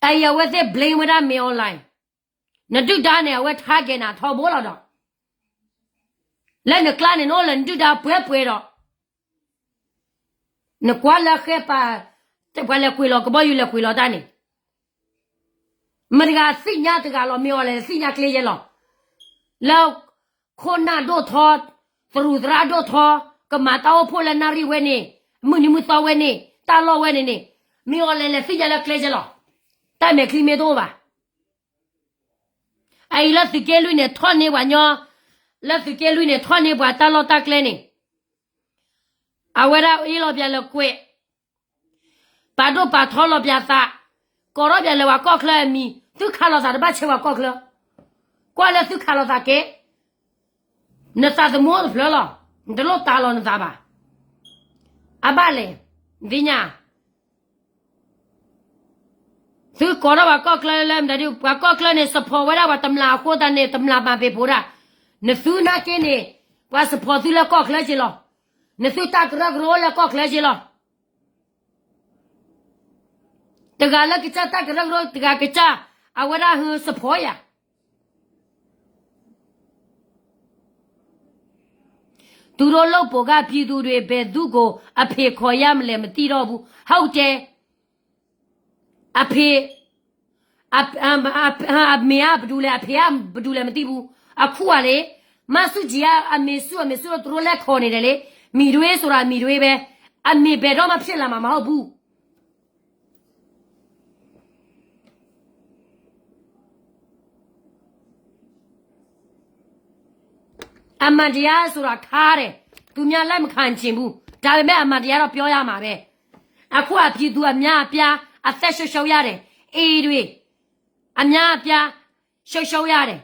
အအံၤအဝဲသ့ၣ် blame ဝဲဒၣ်မ့ၢ် online, နဒုၣ်ဒါန့ၣ် အဝဲထါကဲၤနၤထီဘိလီၤဒီး, လၢနကျါန့ၣ် နအိၣ်လၢနဒုၣ်ဒါပှဲၤပှဲၤဒီး, နကွၢ်လၢဃဲပာ်, ပှၤလဲၤကွံာ်လီၤ ကဘီယူၤလဲၤကွံာ်လီၤတၢ်န့ၣ်, မတၤတဂၤသ့ၣ်ညါတဂၤလီၤ မ့ၢ် online သ့ၣ်ညါကျဲယဲလီၤ, လၢ ခိၣ်နၢ်ဒိၣ်ထီ, သရူးသရၣ်ဒိၣ်ထီ, ကမၤတၢ်အိၣ်ဖှိၣ်လၢနၣ်ရံၣ်ဝဲန့ၣ်, မုၢ်နံၤမုၢ်သီဝဲန့ၣ်, တၢ်လီၢ်ဝဲန့ၣ်န့ၣ်, မ့ၢ် online လဲၤသ့ၣ်ညါလၢကျဲယဲလီၤ, တၢ်မဲာ်ချံမ့ၢ်တအိၣ်ဘၣ်. အအံၤလၢသုးက့လွံၢ်န့ၣ်ထီၣ်န့ၢ်ပှၤညီ, လၢသုးက့လွံၢ်န့ၣ်ထီၣ်န့ၢ်ပှၤတၢ်လီၢ်တၢ်ကျဲန့ၣ်, အဝဲဒၣ်အ့ၣ်လီၤပၠးလၢကွဲး, ပာ်ဒိၣ်ပာ်ထီလီၤပၠးသး, ကိးထီၣ်ပၠးလၢပှၤကီၢ်ချၢအမံၤ, သုခးလိာ်သးတဘၣ်ဆဲးပှၤကီၢ်ချၢ, ကွၢ်လၢသုခးလိာ်သးကဲ, နသးသမူအိၣ်တဖျၢၣ်လီၤ, နတလိၣ်တၢ်လီၤနသးဘၣ်, အဘၣ်လဲၣ်, သ့ၣ်ညါ သုကိးထီၣ်ပှၤကီၢ်ချၢလၢမတၤဒ် ပှၤကီၢ်ချၢန့ၣ် support ဝဲဒၣ်ပှၤတမျၢ်အဃိသတးန့ၣ် တမျၢ်မၤပ့ၤဖိဒၣ်, နသုနာ်က့န့ၣ်, ပှၤ support သုလၢကီၢ်ချၢက့လီၤ, နသုတၢ်ကရၢကရိလၢကီၢ်ချၢက့လီၤ, တဂၤလၢကစၢ်တၢ်ကရၢကရိ တဂၤကစၢ်, အဝဲဒၣ်ဟု support ယၤ သူတို့လုပ်ပုံကပြည်သူတွေ ဘယ်သူ့ကို အဖေခေါ်ရမလဲ မသိတော့ဘူး, ဟုတ်တယ်, အဖေ, အ, အ, အ, အမေကဘယ်သူလဲ အဖေကဘယ်သူလဲ မသိဘူး, အခုကလေ, မဆူၣ်ကၠံၣ်က အမေစု အမေစုလို့ သူတို့လည်း ခေါ်နေတယ်လေ, မီတွဲဆိုတာ မီတွဲပဲ, အမေဘယ်တော့မှ ဖြစ်လာမှာ မဟုတ်ဘူး. အမှန်တရားဆိုတာ ခါတယ်, သူများလက်မခံချင်ဘူး, ဒါပေမဲ့ အမှန်တရားတော့ ပြောရမှာပဲ, အခုက ပြည်သူအများအပြား အသက်ဆုံးရှုံးရတယ်, အိမ်တွေ အများအပြား ဆုံးရှုံးရတယ်,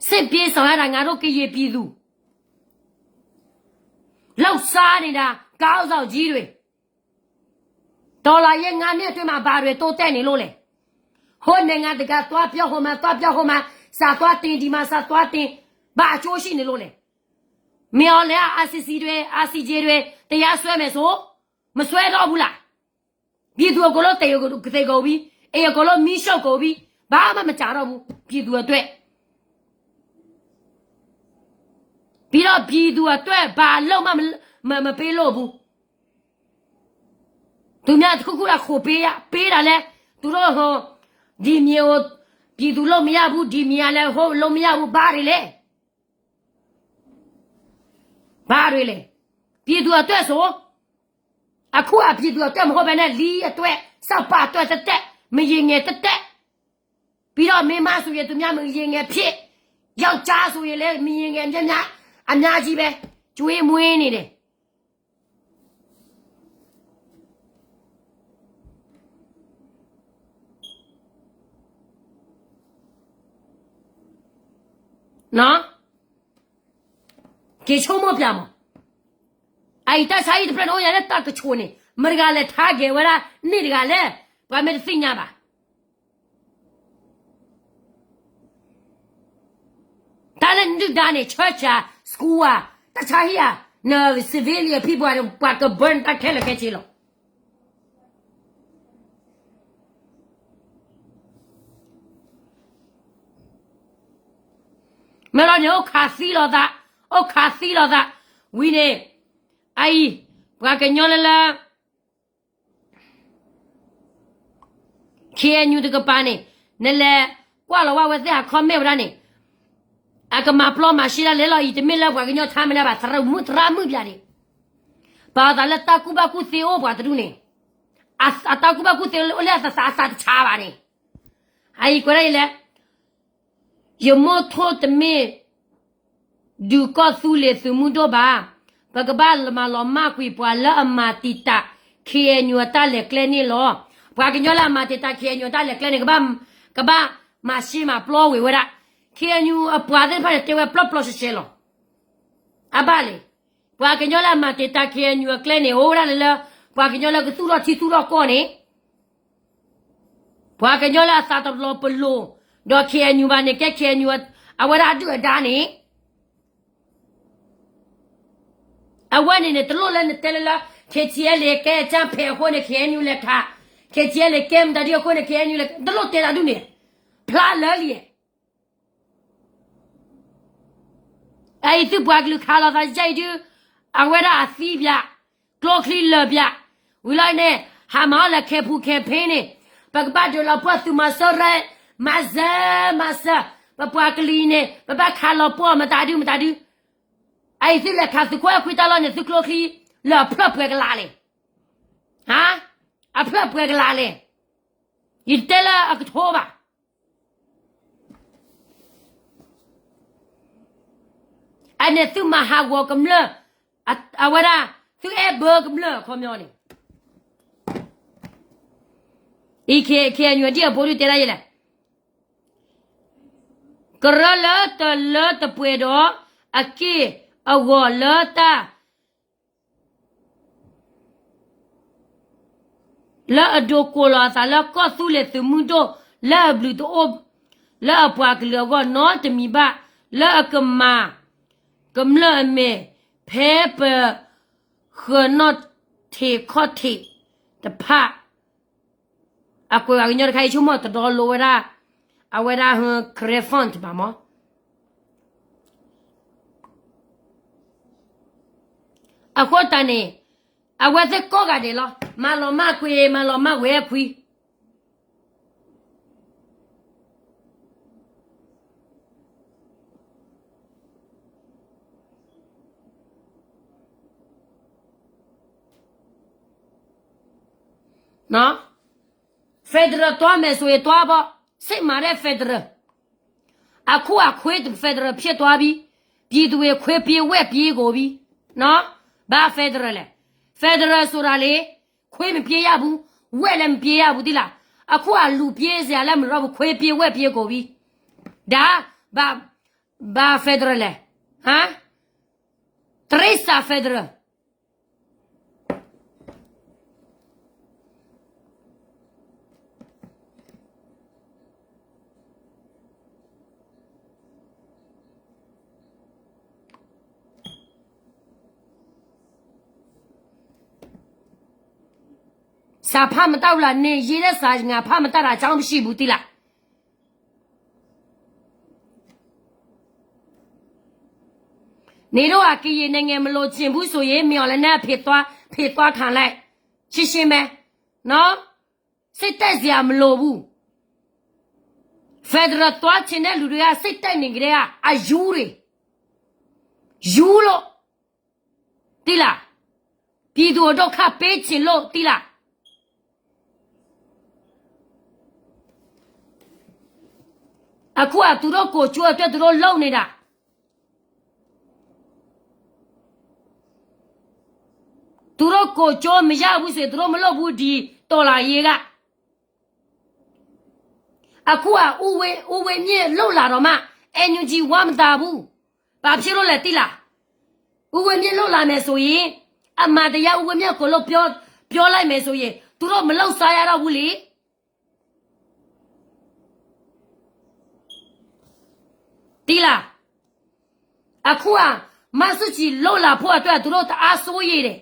စစ်ပြေးရှောင်ရတာ ငါတို့ ကရင်ပြည်သူ, လုပ်စားနေတာ ခေါင်းဆောင်ကြီးတွေ, တော်လှန်ရေး ငါးနှစ်အတွင်းမှာ ဘာတွေတိုးတက်နေလို့လဲ, ဟိုနိုင်ငံတကာသွားပြော ဟိုမှာသွားပြော ဟိုမှာစာသွားသင် ဒီမှာစာသွားသင်, ဘာအကျိုးရှိနေလို့လဲ, မင်းအောင်လှိုင်က ICC တွေ ICJ တွေ တရားစွဲမယ်ဆို, မစွဲတော့ဘူးလား, ပြည်သူအကုန်လုံး သေကုန်ပြီ, အိမ်အကုန်လုံး မီးရှို့ကုန်ပြီ, ဘာမှမကျန်တော့ဘူး, ပြည်သူအတွက်, ပြီးတော့ ပြည်သူအတွက် ဘာလုပ်မှ မ, မ, မပေးလို့ဘူး. သူများတစ်ခုခုလာ ခိုပေးရ, ပေးတာလဲ, သူတို့ဟို, ဒီမြေကို ပြည်သူလုပ်မရဘူး, ဒီမြေကလည်း ဟိုလုပ်မရဘူး, ဘာတွေလဲ, ဘာတွေလဲ, ပြည်သူအတွက်ဆို, အခုက ပြည်သူအတွက် မဟုတ်ဘဲနဲ့ လီအတွက်, စောက်ပါအတွက် သက်သက်, မရေငယ် သက်သက်, ပြီးတော့ မိန်းမဆိုရင် သူများ မရေငယ်ဖြစ်, ယောက်ျားဆိုရင်လည်း မရေငယ် များများ, အများကြီးပဲ, ကျွေးမွေးနေတယ်. နော်, က့ၤဆိကမိၣ်ပၠးမး, အအံၤတၢ်ဆါဟံၣ်တဖျၢၣ်န့ၣ် အိၣ်ယၤလၢတၢ်ကဆိးန့ၣ် မတၤတဂၤလဲၤထါကဲၤဝဲဒၣ်န့ၣ်တဂၤလဲၣ်, ပှၤမ့ၢ်တသ့ၣ်ညါဘၣ်. အလၢနဒုၣ်ဒါန့ၣ် church ဧါ, school ဧါ, တၢ်ဆါဟံၣ်ဧါ, န civilian people န့ၣ် ပှၤက burn တၢ်ခဲလၢာ်ခဲဆ့လီၤ. မ့ၢ်လီၤန့ၣ် အိၣ်ခးသံလိာ်သး, အိၣ်ခးသံလိာ်သး, ဝံၤန့ၣ်, အအံၤ, ပှၤကညီလၢလၢ KNU တကပၤန့ၣ်, နလဲၤကွၢ်လီၤဝဲအဝဲသ့ၣ်ဟး comment ဝဲဒၣ်န့ၣ်, အကမၤပျီမၤရှဲဒၣ်လဲာ်လီၤအံၤ တမ့ၢ်လၢပှၤကညီထါမ့ၢ်ဒၣ်ဘၣ် သရၣ်မုၣ်ဘျးဒံး, ပာ်အသးလၢတၢ်ကူၣ်ဘၣ်ကူၣ်သ့အိၣ်ပှၤတဒူၣ်န့ၣ်, အတၢ်ကူၣ်ဘၣ်ကူၣ်သ့အိၣ်လၢအသး အသးတဆါဘၣ်န့ၣ်, အအံၤကွဲးဒၣ်အံၤလဲၣ် ယမိၢ်ထိၣ်တမ့ၢ် ဒုးကီၢ်သူလ့ၤသုးမုၢ်ဒိၣ်ဘၣ်, ပကဘၣ်မၤလီၤမၢ်ကွံာ်ပှၤလၢအမၤတံာ်တာ် KNU အတၢ်လဲၤကျဲန့ၣ်လီၤ. ပှၤကညီလၢအမၤတံာ်တာ် KNU အတၢ်လဲၤကျဲန့ၣ် ကဘၣ်, ကဘၣ်မၤရှဲမၤပျီဝဲဝဲဒၣ်, KNU အပှၤသ့ၣ်တဖၣ်န့ၣ် တဲဝဲပျီပျီရှဲရှဲလီၤ. အဘၣ်လဲၣ်, ပှၤကညီလၢအမၤတံာ်တာ် KNU အကျဲန့ၣ် အိၣ်ဝဲဒၣ်လၢလၢ ပှၤကညီလၢကသူၣ်ထီၣ်ထံသူၣ်ထီၣ်ကီၢ်န့ၣ် ပှၤကညီလၢအသးတလီၤပလိာ်, ဒီး KNU ဘၣ်န့ၣ် ကဲ KNU အဝဲဒၣ်အဒုၣ်အဒါန့ၣ်, အဝဲန့ၣ်န့ၣ် တလိၣ်လၢနတဲလၢလၢ KTLA ကဲကၢ်ဖဲးအဃိန့ၣ် KNU လဲၤခး, KTLA ကဲမတၤဒုအဃိန့ၣ် KNU လဲၤ, တလိၣ်တဲတၢ်ဒ်န့ၣ်, ဖျါလၢလံ. အအံၤသုပှၤကလုာ်ခးလိာ်သးယဲအံၤဒု, အဝဲဒၣ်အသံပၠး, ကျိချံလၢာ်ပၠး, ဝံၤလီၤန့ၣ် ဟးမၤအီၣ်လၢ campaign န့ၣ်, ပကဘၣ်ဒုးလီၤပှီၢ်သုးမီၤစိရိၤ, မၤစၢၤ, မၤစၢၤ, ပပှၤကလုာ်အံၤန့ၣ် ပဘၣ်ခးလီၤပှီၢ်မတၤဒုမတၤဒု, အအံၤသုလဲၤခးသုးခိၣ်အဲၣ်ခွံတၢ်လီၢ်န့ၣ် သုကျိချံလၢာ်အဖျၢၣ်ပှဲၤကလးလဲၣ်, ဟါ, အဖျၢၣ်ပှဲၤကလးလဲၣ်, ယတဲလၢအကထိဘၣ် အန့ၣ်သုမၤဟးဂီၤကမျၢၢ်, အဝဲဒၣ်, သုအဲၣ်ဘၢကမျၢၢ်အခီပညီန့ၣ်, အံၤ KNU အဒံၣ်အဖိဒုတဲဒၣ်ယဲလဲၣ်, ကရၢလၢတလၢတပှဲၤဒီး, အက့ၢ်အဂီၤလၢတၢ် လၢအဒိးကိးလီၤအသးလၢကီၢ်သူလ့ၤသုးမုၢ်ဒိၣ် လၢအဘျုးတအိၣ် လၢအပှၤကလုာ်အဂီၢ်နီတမံၤဘၣ် လၢအကမၤ ကမျၢၢ်အမဲာ် ဖဲပ ဃၢၤနီၣ်ထံးခီၣ်ထံးတဖၣ် အကွဲးပှၤကညီတခါအံၤဆိကမိၣ်တဒီလိဝဲဒၣ် အဝဲဒၣ် Karen Fund ဘၣ်မး အဃိတၢ်န့ၣ် အဝဲသ့ၣ်ကိးဂၤဒဲးလီၤ. မၤလီၤမၢ်ကွံာ် မၤလီၤမၢ်ဝဲခွံ federal တွါမဲာ်ဆိၣ်ဂ့ၤတွါဘီ စ့ၢ်မၤဒဲး federal အခုအခွ့ federal ဖြစ်သွားပြီ, ပြည်သူတွေ ခွေးပြေးဝက်ပြေးကုန်ပြီ, နော်, ဘာ federal လဲ, federal ဆိုတာလေ, ခွေးမပြေးရဘူး, ဝက်လည်းမပြေးရဘူး သိလား, အခုကလူပြေးစရာလည်းမလိုတော့ဘူး, ခွေးပြေးဝက်ပြေးကုန်ပြီ, ဒါ ဘာ ဘာ federal လဲ, ဟမ်, တိရစ္ဆာန် federal စာဖတ်မတတ်ဘူးလား, နင်ရေးတဲ့စာ ငါဖတ်မတတ်တာ အကြောင်းမရှိဘူး သိလား. နင်တို့က ကရင်နိုင်ငံ မလိုချင်ဘူးဆိုရင် မင်းအောင်လှိုင်နဲ့ ဖယ်သွား, ဖယ်သွားခံလိုက်, ရှင်းရှင်းပဲ, နော်, စိတ်တက်စရာ မလိုဘူး. federal သွားချင်တဲ့လူတွေက စိတ်တက်နေကတည်းက အယူတွေ, ယူလို့, သိလား, ပြည်သူကို ဒုက္ခပေးချင်လို့ သိလား. အခုက သူတို့ကိုယ်ကျိုးအတွက် သူတို့လုပ်နေတာ. သူတို့ကိုယ်ကျိုးမရဘူးဆိုရင် သူတို့မလုပ်ဘူး ဒီတော်လှန်ရေးက. အခုက ဦးဝင်း, ဦးဝင်းမြင့် လုပ်လာတော့မှ NUG ဝမ်းသာဘူး. ဘာဖြစ်လို့လဲ သိလား. ဦးဝင်းမြင့် လုပ်လာမယ်ဆိုရင် အမှန်တရား ဦးဝင်းမြင့် အကုန်လုံး ပြော, ပြောလိုက်မယ်ဆိုရင် သူတို့ မလုပ်စားရတော့ဘူးလေ. သိလား. အခုက မန်းစုကြည် လုပ်လာဖို့အတွက် သူတို့တအားစိုးရိမ်တယ်.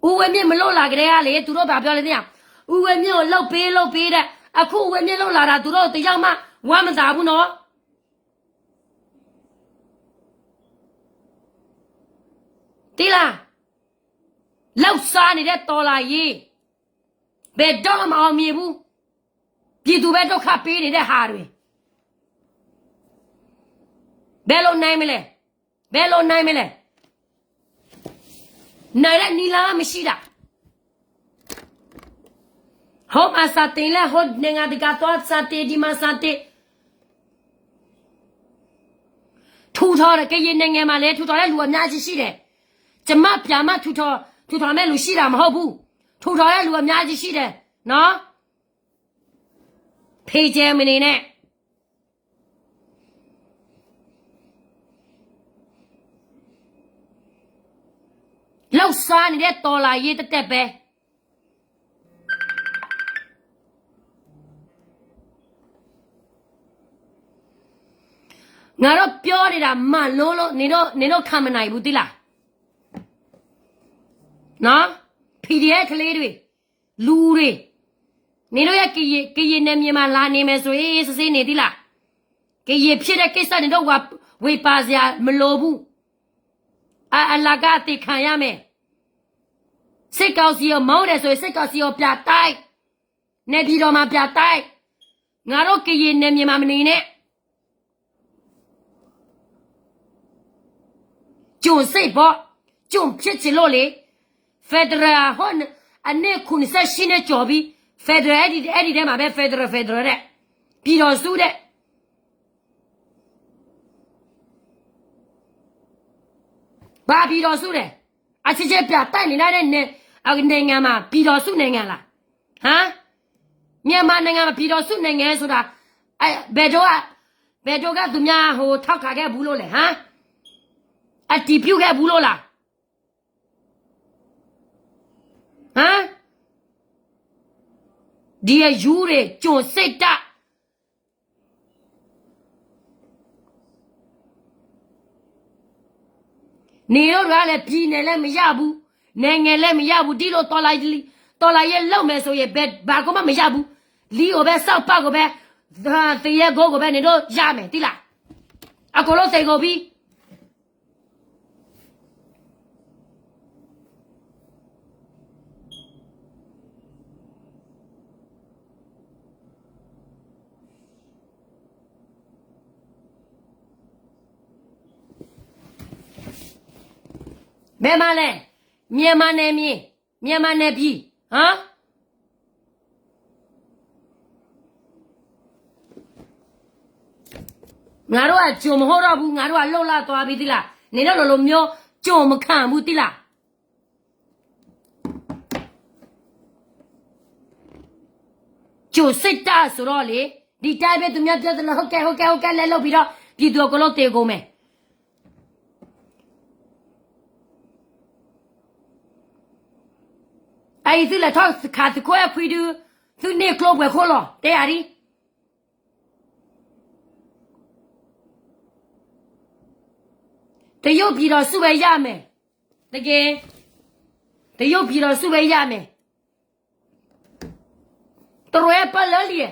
ဦးဝင်းမြင့် မလုပ်လာကတည်းကလေ သူတို့ဘာပြောလဲသိလား? ဦးဝင်းမြင့်ကို လုပ်ပေး လုပ်ပေးတဲ့ အခု ဦးဝင်းမြင့် လုပ်လာတာ သူတို့တယောက်မှ ဝမ်းမသာဘူးနော်. သိလား? လုပ်စားနေတဲ့ တော်လှန်ရေး ဘယ်တော့မှ မအောင်မြင်ဘူး. ပြည်သူပဲ ဒုက္ခပေးနေတဲ့ဟာတွေ ဘယ်လိုနိုင်မလဲ? ဘယ်လိုနိုင်မလဲ? နိုင်တဲ့နည်းလမ်းမရှိတာ. ဟိုမှာစာသင်လဲ ဟိုနိုင်ငံတကာသွားစာသင် ဒီမှာစာသင် ထူထောင်တဲ့ ကရင်နိုင်ငံမှာလည်း ထူထောင်တဲ့လူအများကြီးရှိတယ်. ကျမပြန်မှထူထောင် ထူထောင်မဲ့လူရှိတာမဟုတ်ဘူး. ထူထောင်တဲ့လူအများကြီးရှိတယ်နော်. ဖေကျဲမနေနဲ့. လုပ်စားနေတဲ့ တော်လှန်ရေး တသက်ပဲ. ငါတို့ပြောနေတာ မှန်လို့လို့ နင်တို့ နင်တို့ခံမနိုင်ဘူး သိလား? နော် ဖီဒီအက်ဖ် ကလေးတွေ လူတွေ နင်တို့ရဲ့ ကရင် ကရင်နယ်မြေမှာ လာနေမယ်ဆိုရင် စစ်ဆေးနေသီးလား. ကရင်ဖြစ်တဲ့ကိစ္စ နင်တို့ ဝေဖန်စရာမလိုဘူး. အ အလကား အသေခံရမယ်. စစ်ကောင်စီကို မုန်းတယ်ဆိုရင် စစ်ကောင်စီကို ပြန်တိုက်. နေပြည်တော်မှာ ပြန်တိုက်. ငါတို့ ကရင်နယ်မြေမှာ မနေနဲ့. ကျွန်စစ်ပေါ့, ကျွန်ဖြစ်ချင်လို့လေ. Federal ဟို အနှစ် ခုနှစ်ဆယ့်ရှစ် နှစ်ကျော်ပြီ. Federal အဲ့ဒီ အဲ့ဒီထဲမှာပဲ Federal Federal တဲ့ ပြည်ထောင်စုတဲ့ ဘာပြည်ထောင်စုလဲ? အချင်းချင်းပြတိုက်နေရတဲ့ နိုင်ငံမှာ ပြည်ထောင်စုနိုင်ငံလား? ဟမ်? မြန်မာနိုင်ငံမှာ ပြည်ထောင်စုနိုင်ငံဆိုတာ အဲ ဘယ်တော့က ဘယ်တော့က သူများ ဟို ထောက်ခံခဲ့ဘူးလို့လဲ? ဟမ်? အတည်ပြုခဲ့ဘူးလို့လား? ဟမ်? ဒီအယူတွေ ကျွန်စစ်တပ် နေတော့ကလည်း ပြည်နယ်လည်းမရဘူး, နိုင်ငံလည်းမရဘူး, ဒီလိုတော်လှန်ရေး တော်လှန်ရေးလုပ်မယ်ဆိုရင် ဘယ် ဘာကိုမှမရဘူး. လီအိုပဲ စောက်ပကိုပဲ သရဲကိုကိုပဲ နေတော့ရမယ် သိလား? အကုန်လုံးသေကုန်ပြီ. ဘယ်မှာလဲ? မြန်မာနယ်မြေ, မြန်မာနယ်ပြည်, ဟမ်? ငါတို့က ကျွန်မဟုတ်တော့ဘူး, ငါတို့က လှုပ်လှသွားပြီ သိလား? နင်တို့လိုလိုမျိုး ကျွန်မခံဘူး သိလား? ကျွန်စစ်တပ်ဆိုတော့လေ, ဒီတိုင်းပဲ သူများပြောသလို ဟုတ်ကဲ့ ဟုတ်ကဲ့ ဟုတ်ကဲ့ လဲလုပ်ပြီးတော့ ပြည်သူအကုန်လုံးသေကုန်မယ်. အံၤ သုလဲၤထီၣ်ခး သုးခိၣ်အဲၣ်ခွံဒု, သုန့ၢ်ကျိပှဲၤခိၣ်လီၤ တဲယၤဒ်. တရုတ်ပြည်ထောင်စုပဲ ရမယ်, တကယ်, တရုတ်ပြည်ထောင်စုပဲ ရမယ်. တရၢပၢလၢလံ,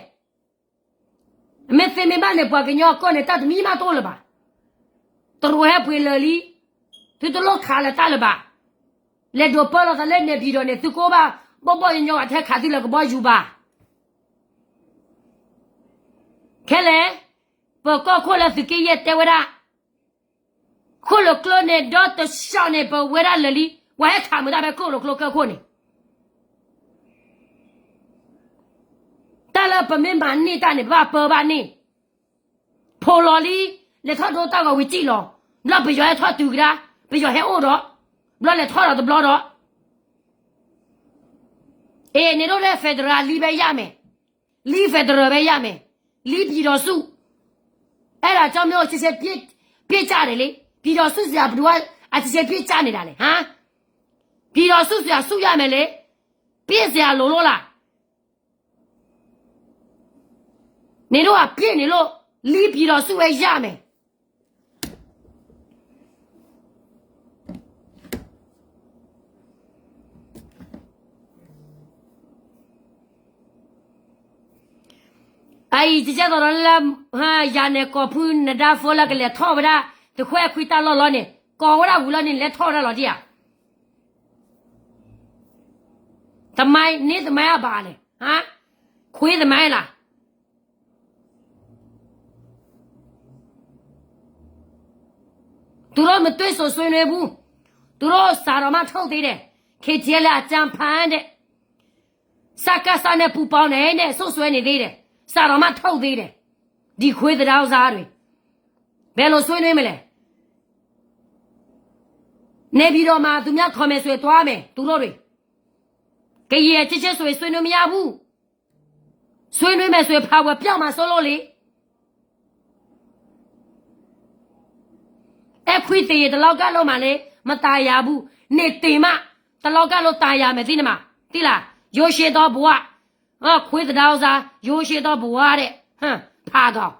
မ့ၢ်သ့မ့ၢ်ဘၣ်န့ၣ် ပှၤကညီအကီၢ်န့ၣ် တၢ်တမံၤမးတအိၣ်လၢၤဘၣ်. တရၢဟဲပှ့ၤလၢာ်လံ, သုတလိၣ်ခးလၢၤတၢ်လၢၤဘၣ်. လဲၤဒိးပၢလီၤသးလၢ နေပြည်တော် န့ၣ် သုကအိၣ်ဘၣ် ဘီၣ်ဘီၣ်ညီညီ အထဲခးသုလၢကဘီယူၤဘၣ်. ခဲလဲၣ်, ပကီၢ်ခိၣ်လၢသုးက့ယဲၢ်တဲဝဲဒၣ် ခိၣ်လိာ်ကျိန့ၣ်ဒီတဆှီန့ၣ် ပဝဲဒၣ်လၢာ်လံ, ပှၤဟဲခးမတၤဖဲခိၣ်လိာ်ကျိကၢၢ်ခိၣ်န့ၣ်, တၢ်လၢပမ့ၢ်မၤန့ၢ်တၢ်န့ၣ် ပဘၣ်ပၢဘၣ်န့ၣ်, ဖိးလီၤလံ, လဲၤထီၣ်ဒိတၢ်ဂီၤဝံၤစံၣ်လီၤ, ဘျီပယီၤဟဲထီၣ်တုၤကဒါ, ပယီၤဟဲအိၣ်ဒီး, ဘျီလဲၤထီၣ်ဒီးတဘျီဒီး အ့ နင်တို့လည်း federal လံပဲရမယ်, လံ federal ပဲရမယ်, လံ ပြည်ထောင်စု, အဲ့ဒါကြောင့်မို့ အချင်းချင်းပစ်ကြတယ်လေ, ပြည်ထောင်စုစရာ ဘယ်သူက အချင်းချင်း ပစ်ကြနေတာလဲ, ဟမ်? ပြည်ထောင်စုစရာ စုရမယ်လေ, ပစ်စရာလိုလို့လား? နင်တို့က ပစ်နေလို့ လံပံၤဒီးဆူၣ်ဝဲယၢ်မဲာ် အအံၤ ကကဲသိးဒီးလၢ ယၤန့ၣ် ကိးဖုနဒါဖိလၢကလဲၤထီၣ်ဝဲဒၣ် သုးခိၣ်အဲၣ်ခွံတၢ်လီၢ်လီၤန့ၣ် ကိးဝဲဒၣ်ဝံၤလီၤန့ၣ် လဲၤထီၣ်ဝဲဒၣ်လီၤဒံးဧါ. သမိုင်း န့ၢ်သမိုင်းအဘၣ်န့ၣ် ခွေးသမိုင်းလား. သူတို့မတွေ့ဆိုဆွေးနွေးဘူး. သူတို့စာတောင်မှထုတ်သေးတယ်. ခေတ်ထဲလည်းအကြမ်းဖက်တဲ့ စကစနဲ့ပူးပေါင်းတယ်နဲ့ စွပ်စွဲနေသေးတယ်. စာတောင်မှထုတ်သေးတယ်. ဒီခွေးသဒါဥစားတွေ ဘယ်လိုဆွေးနွေးမလဲ. နေပြည်တော်မှာ သူများခေါ်မယ်ဆိုရင်သွားမယ် သူတို့တွေ. ကရင်အချင်းချင်းဆိုရင် ဆွေးနွေးမရဘူး. ဆွေးနွေးမယ်ဆိုရင် ဖာဝယ်ပျောက်မှာစိုးလို့လေ. အဲခွံသေရင် တစ်လောကလုံးမှာလေ မသာယာဘူး. နေသေမှ တစ်လောကလုံးသာယာမယ် သိနေမှာ သိလား. ရိုးရှင်းသောဘဝ ခွေးသဒါဥစား ရိုးရှင်းသောဘဝတဲ့ ဖာကောင်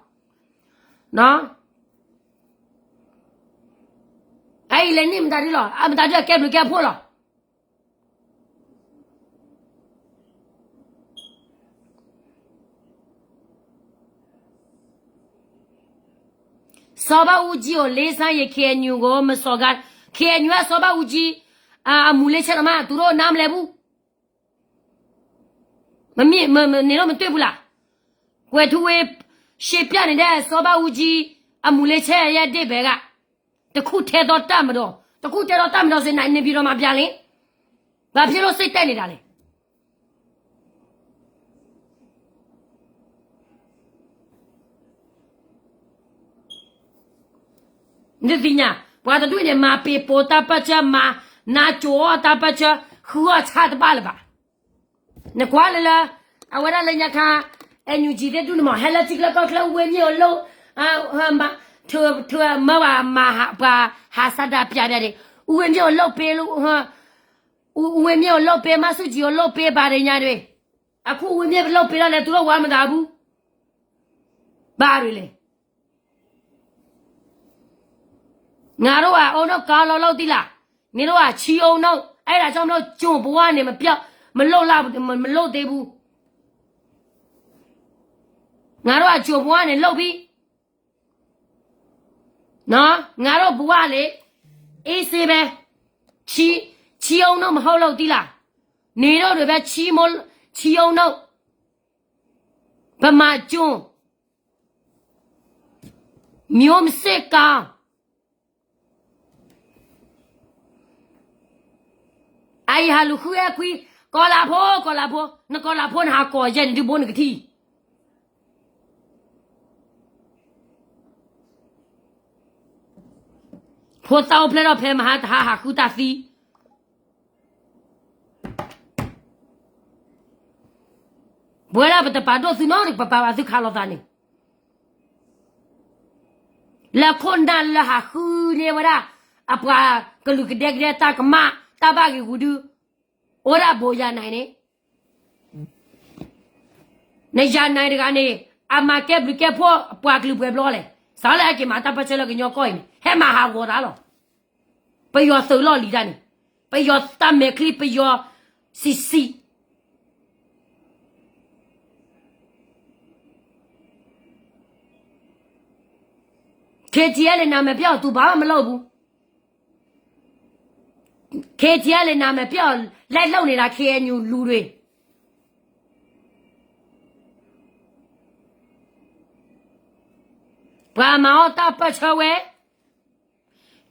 နော်. အအံၤလဲၤန့ၢ်မတၤဒုလီၤ အမတၤဒုအကဲဘျုးကဲဖှိၣ်လီၤ. စီၤဘၣ်အူကၠံအိၣ်လ့ဆန်းယံၤ KNU ကို မစော်ကား KNU က စီၤဘၣ်အူကၠံ အမူၤလ့ဆဲးတမး သူတို့နားမလည်ဘူး. မမ့ၢ် မ မ နင်တို့မတွေ့ဘူးလား. ကွယ်ထူးဝင်း ရှင်းပြနေတဲ့ စီၤဘၣ်အူကၠံ အမူၤလ့ဆဲးရဲ့အဓိပ္ပာယ်က တစ်ခုတည်းသောတပ်မတော် တစ်ခုတည်းသောတပ်မတော်ဆိုရင် နေပြည်တော်မှာပြန်လေ ဘာဖြစ်လို့စိတ်တက်နေတာလဲ. နသ့ၣ်ညါ ပှၤတဒူၣ်န့ၣ် မၤပ့ၤပိာ်တၢ်ပၢၢ်ဆၢ မၤနါကိၤအီၣ်တၢ်ပၢၢ်ဆၢ ဃုအီၣ်ဆၣ်တဘၣ်လၢၤဘၣ်. နကွၢ်လၢလၢ အဝဲဒၣ်လၢညါခါ NUG သ့ၣ်ဒူၣ်န့ၣ်မး ဟဲလၢထံချၢကီၢ်ချၢ ဦးဝင်းမြင့်ကိုလုပ် မၢဘၣ် ပှၤဟးဆါဒၣ်ပျးပျးန့ၣ် ဦးဝင်းမြင့်ကိုလုပ်ပေးလို့ ဦးဝင်းမြင့်ကိုလုပ်ပေး မဆူၣ်ကၠံကိုလုပ်ပေး ဘာတွေညာတွေ အခုဦးဝင်းမြင့်လုပ်ပေးတော့လဲ သူတို့ဝါမသာဘူး ဘာတွေလဲ. ငါတို့ကအုံနောက်ကောင်းလို့လုပ်သီးလား. နင်တို့ကချံအုံနောက် အဲဒါကြောင့်မလို့ ကျွန်ဘဝနဲ့ မပြောင်း မလုပ်လောက် မလုပ်သေးဘူး. ငါတို့ကကျွန်ဘဝနဲ့လုပ်ပြီနော်. ငါတို့ဘဝလေ အေးဆေးပဲ. ချံ ချံအုံနောက်မဟုတ်လို့သီးလား. နင်တို့တွေပဲ ချံမိုး ချံအုံနောက် ဗမာကျွန် မျိုးမစစ်ကောင် အံၤဟးလူၤဃုအဲၣ်ခွံ ကီၤလၤဖိ ကီၤလၤဖိ နကီၤလၤဖိ နဟးကီၤယဲၢ်န့ၣ် ဒုဘိနကထံၣ် ဖိသၣ်အိၣ်ဖျဲၣ်ထီၣ်ဖဲမဟါတဟါ ဟးဃုတၢ်သံ ပဝဲဒၣ်ပတပာ်ဒိၣ်သုနီတကပၤ ပပာ်ဘၣ်သုခးလိာ်သးန့ၣ် လၢခိၣ်နၢ်လၢဟးဃုန့ၢ်ဝဲဒၣ် အပှၤကလုာ်ကဒဲကဒဲတၢ်ကမၣ် တၢ်ဘၣ်ဂ့ၤဂူာ်ဒု အိၣ်ဒၣ်ဘိးယၤနၤန့ၣ် နယၤနၤတဂၤန့ၣ် အမၤကဲဘျုးကဲဖှိၣ်ပှၤကလုာ်ပှဲၤဘျီလဲၣ်. စးလၢအက့ၤမၤတၢ်ပၢၢ်ဆၢလၢကညီကီၢ်အံၤန့ၣ် ဟဲမၤဟးဂီၤသးလီၤ. ပယီၤသုးလီၢ်လံၤတၢ်န့ၣ် ပယီၤတၢ်မဲာ်ချံ ပယီၤစံးစံး KTLA နာမည်ပျောက် သူဘာမှမလုပ်ဘူး. KTLA နာမည်ပျောက် လိုက်လုပ်နေတာ KNU လူတွေ ပှၤမၤအီၣ်တၢ်ပၢၢ်ဆၢဝဲ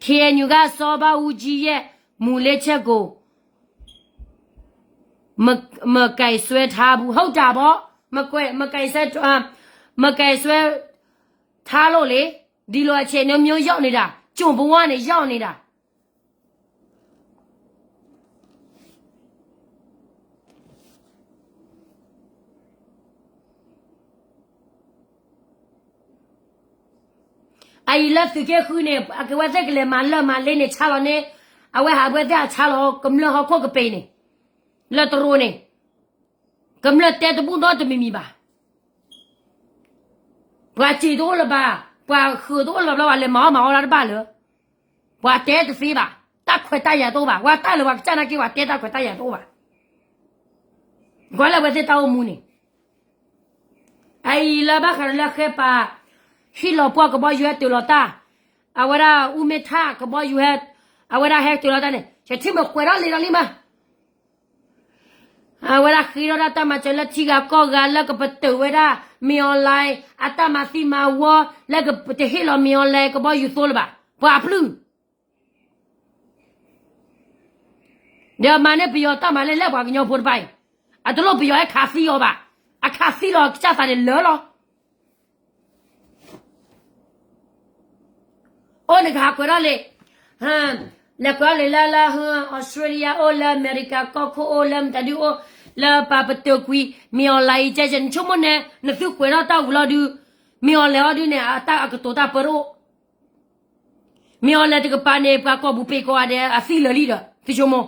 KNU ကစီၤဘၣ်အူကၠံယဲၢ် မူၤလ့ဆဲးကိၤ မကဲးစွဲထားဘူး ဟုတ်တာပေါ့ မကဲးစွဲ မကဲးစွဲ ထားလို့လေ ဒီလိုအခြေအနေမျိုးရောက်နေတာ ကျွန်ဘဝနဲ့ရောက်နေတာ အအံၤလၢသုးက့ဃုန့ၣ် အကဝဲသ့ၣ်ကလဲၤမၤလၢမၤလ့န့ၣ် ဆါလီၤန့ၣ် အဝဲဟးဝဲသ့ၣ်ဟးဆါလီၤ ကမျၢၢ်ဟီၣ်ခိၣ်ကပ့ၤန့ၣ် လၢတရိန့ၣ် ကမျၢၢ်တဲတဘူၣ်နီတမံၤမံၤဘၣ်. ပှၤစံးတအိၣ်လၢၤဘၣ်, ပှၤဃုာ်တအိၣ်လၢၤဘၣ်, ပှၤလဲၤမၤအီၣ်မၤအီလၢတဘၣ်လၢၤ, ပှၤတဲတသ့ဘၣ်, တၢ်ခွဲးတၢ်ယာ်တအိၣ်ဘၣ်, ပှၤတၢ်လၢပှၤကစၢ်နာ်က့ ပှၤတဲတၢ်ခွဲးတၢ်ယာ်တအိၣ်ဘၣ်. ကွၢ်လၢအဝဲသ့ၣ်တၢ်အိၣ်မူန့ၣ်, အအံၤလၢဘၣ်ဃးလၢဃဲပာ်, ဟ့ၣ်လီၤပှီၢ်ကဘီယူၤဟဲတုၤလီၤတၢ်, အဝဲဒၣ်အူမ့ၢ်ထၣ်ကဘီယူၤဟဲ, အဝဲဒၣ်ဟဲတုၤလီၤတၢ်န့ၣ် ယထံၣ်မ့ၢ်ကွဲးထီၣ်လံဒီးလံမး အဝဲဒၣ်ဃ့ထီၣ်ဒၣ်တၢ်မၤစၢၤလၢထံဂၤကီၢ်ဂၤလၢကပတုာ်ဝဲဒၣ် မင်းအောင်လှိုင် အတၢ်မၤသံမၤဝီ လၢကတဟ့ၣ်လီၤ မင်းအောင်လှိုင် ကဘီယူၤသိလၢၤဘၣ်, ပှၤအပျုၢ် ဒီးမၤန့ၢ်ပယီၤတၢ်မၤလဲၣ်လဲၣ်ပှၤကညီဖိတဖၣ်အံၤ, အတလိၣ်ပယီၤဟဲခးသံအီၤဘၣ်, အခးသံလီၤကစၢ်သးန့ၣ်လၢာ်လီၤ. အိၣ်န့ၣ်ကဟးကွဲးထီၣ်လံ, လဲၤကွဲးထီၣ်လံလၢလၢ Australia အိၣ်လၢအမဲရကၤကီၢ်ခိၣ်အိၣ်လၢမတၤဒုအိၣ်, လၢပာ်ပတုာ်ကွံာ် မင်းအောင်လှိုင် ကဲကဲ နဆိကမိၣ်န့ၣ် နသုကွဲးထီၣ်တၢ်ဝံၤလီၤဒုး, မင်းအောင်လှိုင် အီၤဒုးန့ၣ် အတၢ်အကတိၤတၢ်ပၢတအိၣ် မင်းအောင်လှိုင် တကပၤန့ၣ် ပှၤကိာ်ပူၤပ့ၤကိာ်ဂၤဒဲး အသံလၢာ်လံဒီး သုဆိကမိၣ်,